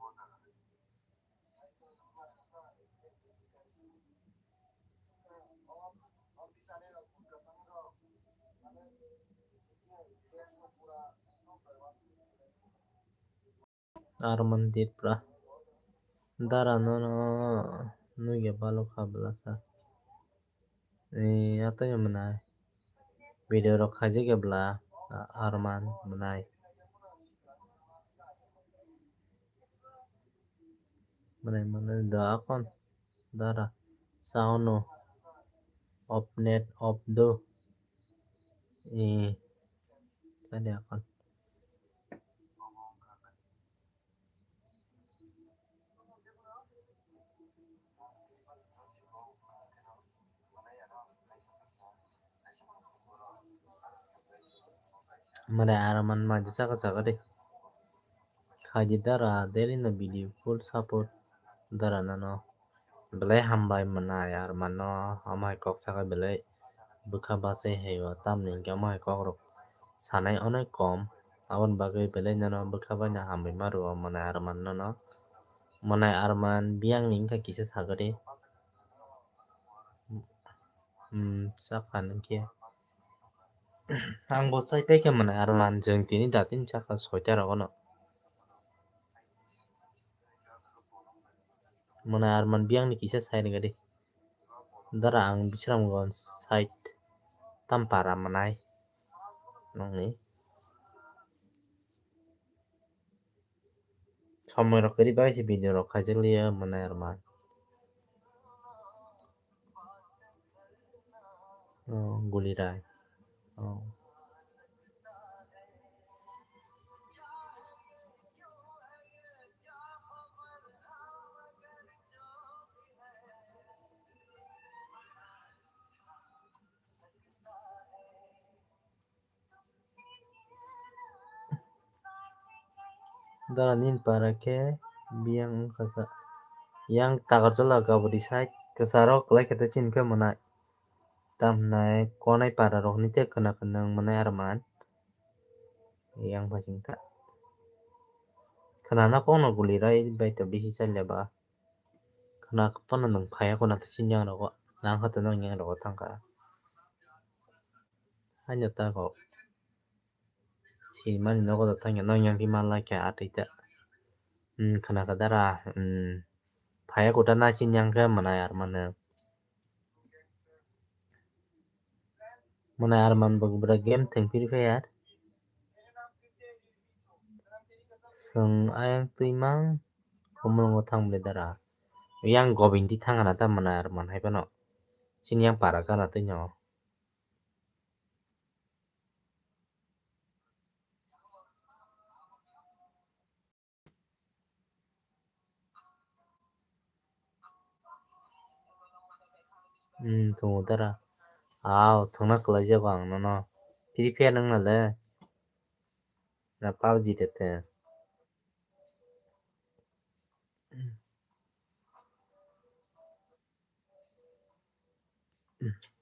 Arman Tripura. Dara nono nugya balo kha bwlasa. Ni atanya mwnai. Video rok khaijak ya bwla. Arman mwnai. Mwnai mwnai da akon. Dara. Saono. Off net off do. Ni. Tadi akon. Mwnai Arman mai di saka saka de. Khaidi dara daily no video full support dara nano. Belai hambai mwnai Armano, omo hai kok saka belai bwkha bachai hai o, tamni hinkhe omo hai kok rok sanai onek kom, aboni bagwi belai nono bwkha bai no hambai ma rwo mwnai Arman nono. Mwnai Arman biyang ni wngkha kisa sagadi. Hmm, sakha nungkhe. Ang bo chai paikha mwnai Arman, jwng tini datini sakha soita rogono. Mwnai Arman biyang ni kisa sai rwgadi. Dara ang Bisramganj side Tampara mwnai. Nokni. Somoi rok kwrwi bai se video rok khaijak liya mwnai Arman. Oh, Gulirai. Oh. Dara nini para khe biyang wngkha sa. Yang Takarjala Gabodi side kwcharo kwlai khe tei chini khe mwnai. Tamhnai konai para rokni tei khwna khwna wng mwnai Arman. Yang phai singkha. Khwnana kokno Gulirai bai to bisi chalia ba. Khwna phano nwng phaiya khwna tei sini yang rogo. Nang kha to nang yang rogo thang kha. Haino ta kok. Sinimani nogo da thangya, nang yang khe manlai kha atwi ta. Hmm, khna kha dara, hmm. Phaiya kuta naising yang khe mwnai ar mano. Mwnai ar man bo bwrwi game thwng phiri phai ar. Chwng ayang twi mang, khumulwngo thang bwlai dara. Yang gobindi thang khna ta mwnai ar man hai phano. Chini yang para gana twi no. Hmm, tongo dara. Aw, thwngna kwlaijago ang nono. Free Fire nang nale? Na PUBG de te?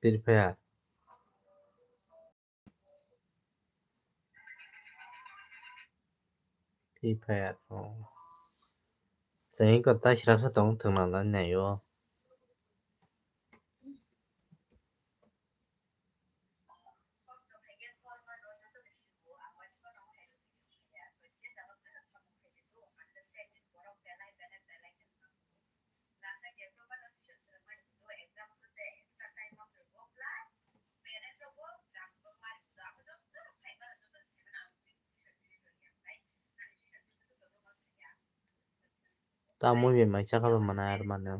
Free Fire. Free Fire, oh. Chwng ko tai srapsa tong thwngna lai nai o. Ta mui bai mai chakha bo mwnai ar mano.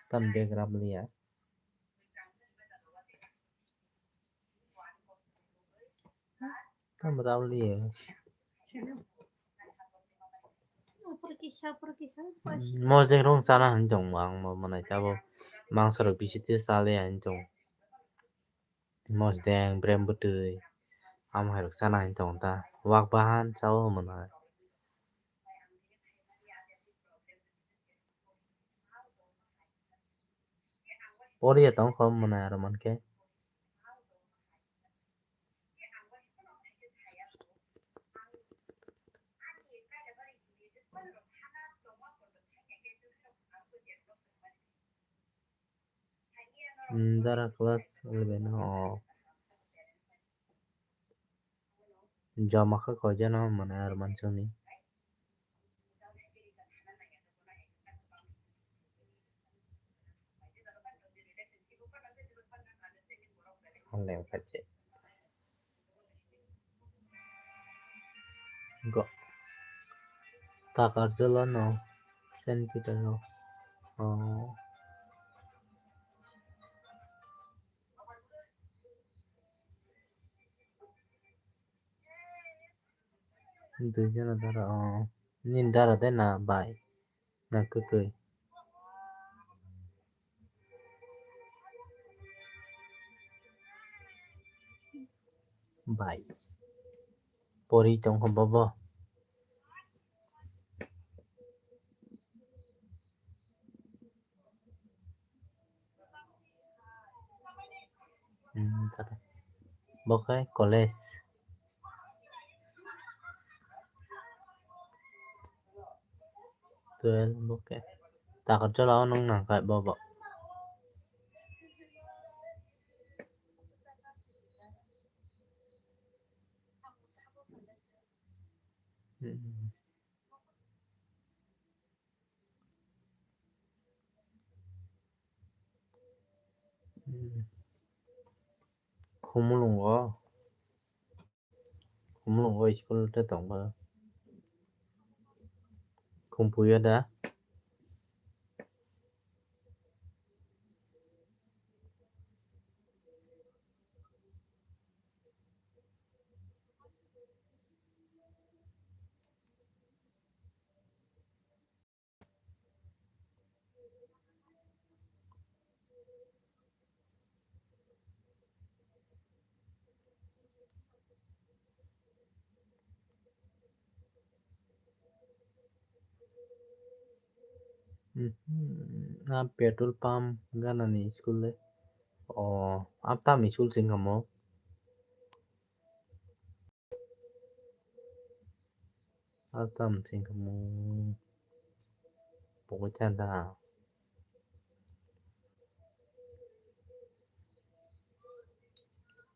Tam background liya. Tam raw liya. Mosdeng rong chana hin tong ang mo manai tabo. Mangsa rok bisi te chale hin tong. Mosdeng, brem bwtwi, amo hai rok chana hin tongo ta. Wak bahan cha o mwnai. Poriya tong kho mwnai aro mankhe. Hmm, dara class eleven o. Joma khe koijano mwnai aro mansukni. Online khachi. Go. Takarjala no Saint Peter no. Oh. Dui jona dara, oh. Nini dara de na bai? Na kwkwi? Bai. Pori tongkha bobo. Hmm, tara. Bo khe college. Twelve bo khe. Takarjala o nwng nang kha bobo. Hmm. Khumulwngo, Khumulwngo school tei tongma. Khumpuio da? Mhm. Ah, petrol pump gana ni school le. O, ap tamni sul sing kamo. Ap tamni sing kamo. Pokoi thanda.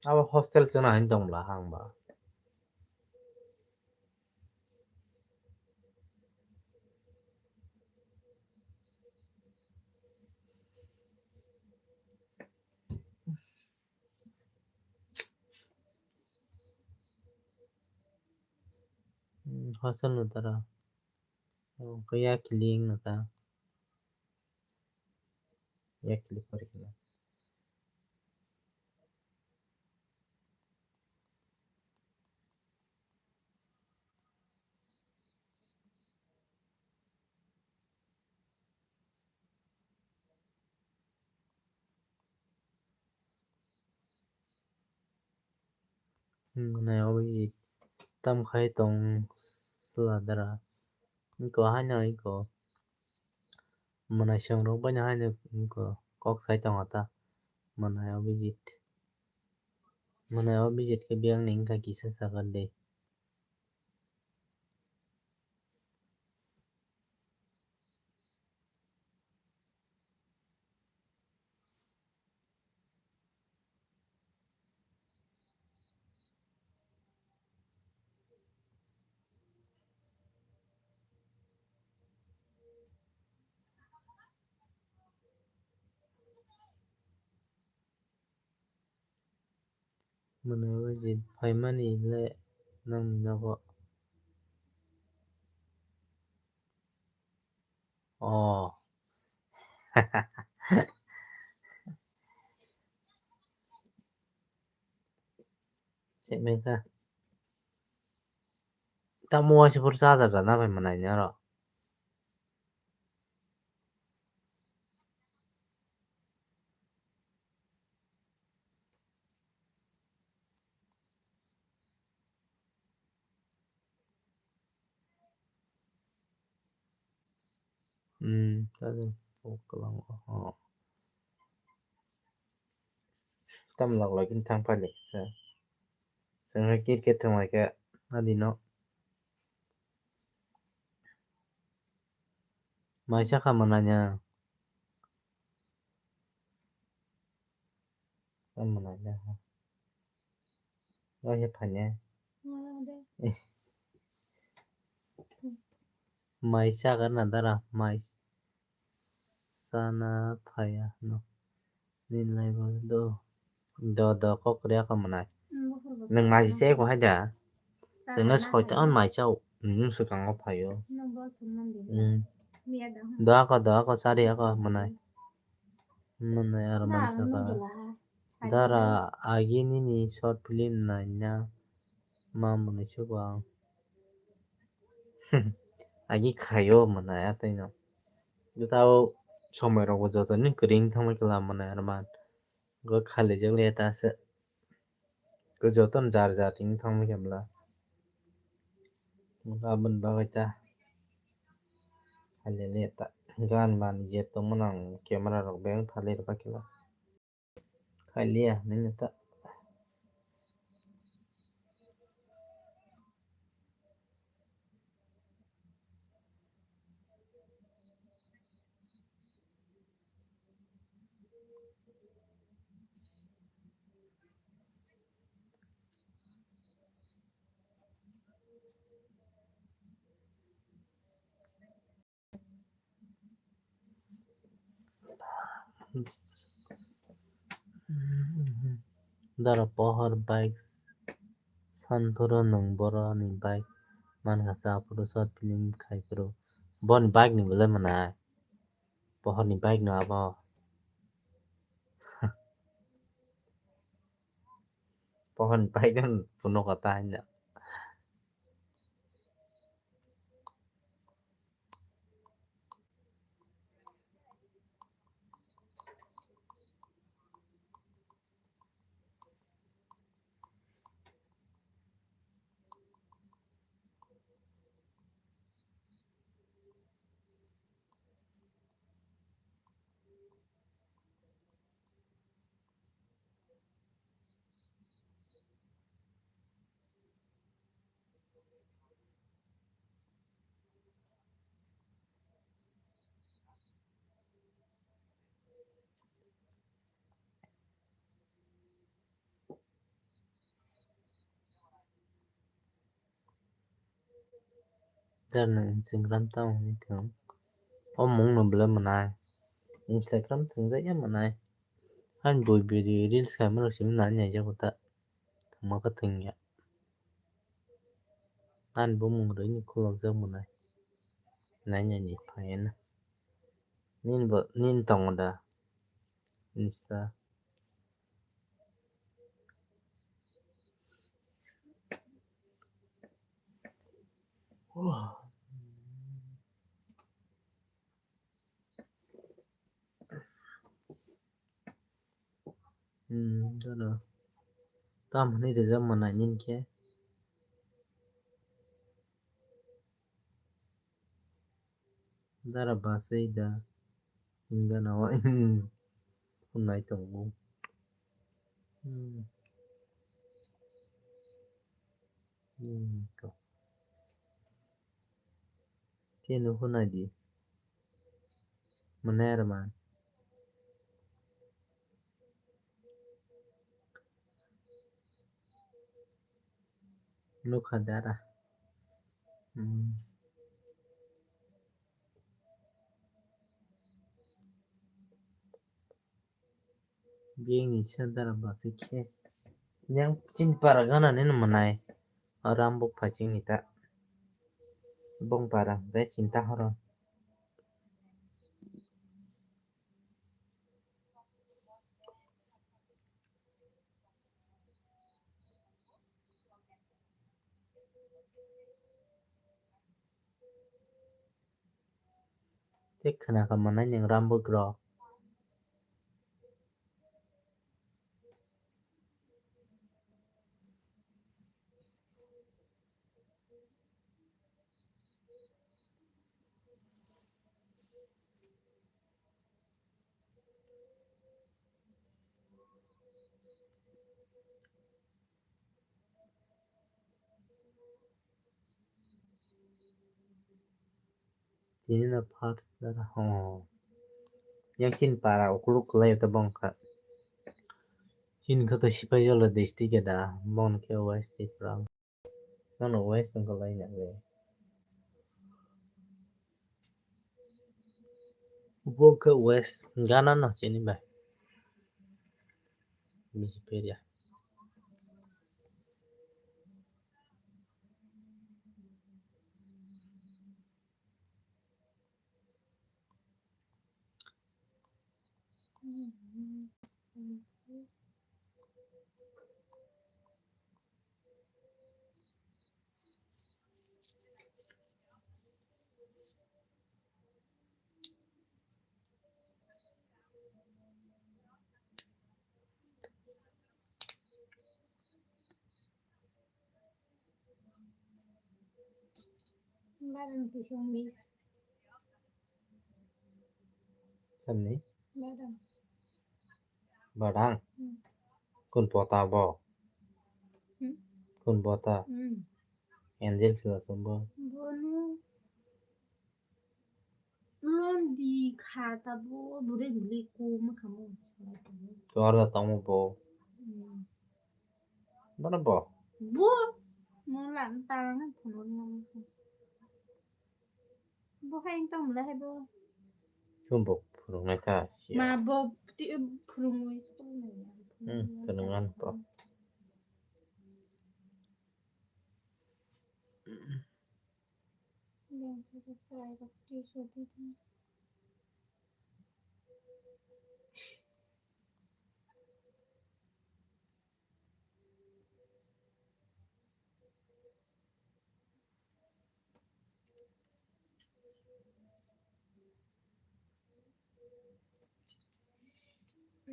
Abo hostel chwngna hain tongla hangba. Hmm, hostel no tara. Oh, kaya kiling no ta. Ya kilik pori kila. Mwnai Abhijit tam khai tong sla dara. Iko haino iko. Mwnai swngrok baino haino iko kok sai tongo ta. Mwnai Abhijit. Mwnai Abhijit khe biyang ni wngkha kisa sakha de. Mwnai Abhijit phaimani le nangni nogo. Oh. Seme kha. Tamo waisa phuru charger rwna bai mwnai ni oro. Hmm, tadi poklang oh. Tam lok lok in thang palik sa. Sengha cricket thang lai khe adi no. Maisa kha mwnanya. Mwnanya. Wai he phanya. Maisa kha na dara mais. Sana phaya no. Nini lai bo do. Do do kok kre kha mwnai. Nwng mai se ko hai da. Chwngno soita on mai chao. Nwng swkango phaio. Do ako do ako chari ako mwnai. Mwnai aro mansa ka. Dara agi nini short film naina ma mwnai suko ang. Agi khaio mwnai ataino. Tao somoi rok bo joto ni kwrwi wng thangma khe lam mwnai aro man. Go khali jak le ta se. Go joto ni jar jar ting thangma khe bla. Aboni bagwi ta. Khali le ta. Gan man je tongmani ang camera rok beng phali rwkha khe la. Khailiya nini ta. Dara pohor bike san phuru nwng boroni bike mankha cha phuru short film khai phuru boni bike ni belai mwnai pohor ni bike no abo. Pohor ni bike no phunukha ta hino. Dar no Instagram tamo hinwi thwng. O mung no belai mwnai. Instagram thwngjak ya mwnai. Ani bui biri reels khaima rok simi nai nai jago ta. Thwngma khe thwngya. Ani bumung rwini khulokjak mwnai. Nai nai ni phaiyano. Nini bo, nini tongo da? Insta. Hmm, dara. Tam hwnwi rijak mwnai nini khe. Dara basai da hwnwi gana o phunai tongo. Hmm. Hmm, to. Tei no phunai di. Mwnai rwma. Nukha dara. Hmm. Bini sa dara basi khe. Yang chini para gana ni no mwnai. Oro ang buk phai chini ta. Bong para be chinta horo. Tei khna kha mwnai nwng rambwk rok. Tini no first dara ho. Yang chini para ukuluk kwlai ta bong kha. Chini kha to Sipaijala district da bong khe West Tripura. Nono West wngkha lai na le. Bo khe West gana no chini bai. Bisi peria. Barang pisong bis. Samni? Barang. Barang? Hmm. Kun pota bo? Hmm? Kun pota? Hmm. Angel sila tumbo? Bono. Lon di kha tabo bure bili ko ma kha mo. Tor da tamo bo. Hmm. Bono bo? Bo. Mo lan tang phono mo. Bo hai tong le hai bo. Chumbo phurung nai kha. Ma bo ti phurung wi school nai. Hmm, phurung an bo.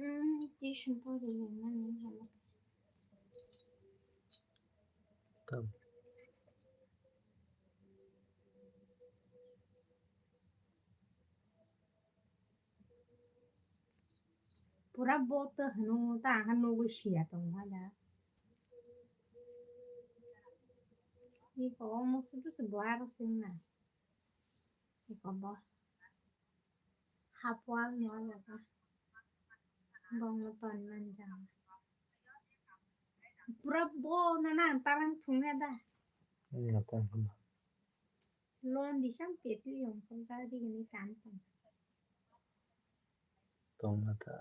Hmm, tissue paper rimani. Tam. Pura bo to hwnwi ta ang nugwi siya tongo da. Iko omo sudu se bo aro singna. Iko bo. Hapwal no jaga. Bongno ton man jaga. Pura bo na na tarang thungya da. Hmm, na tarang thungya. Lon di sang peti yong kong ka di gini kan tang. Tongna ta.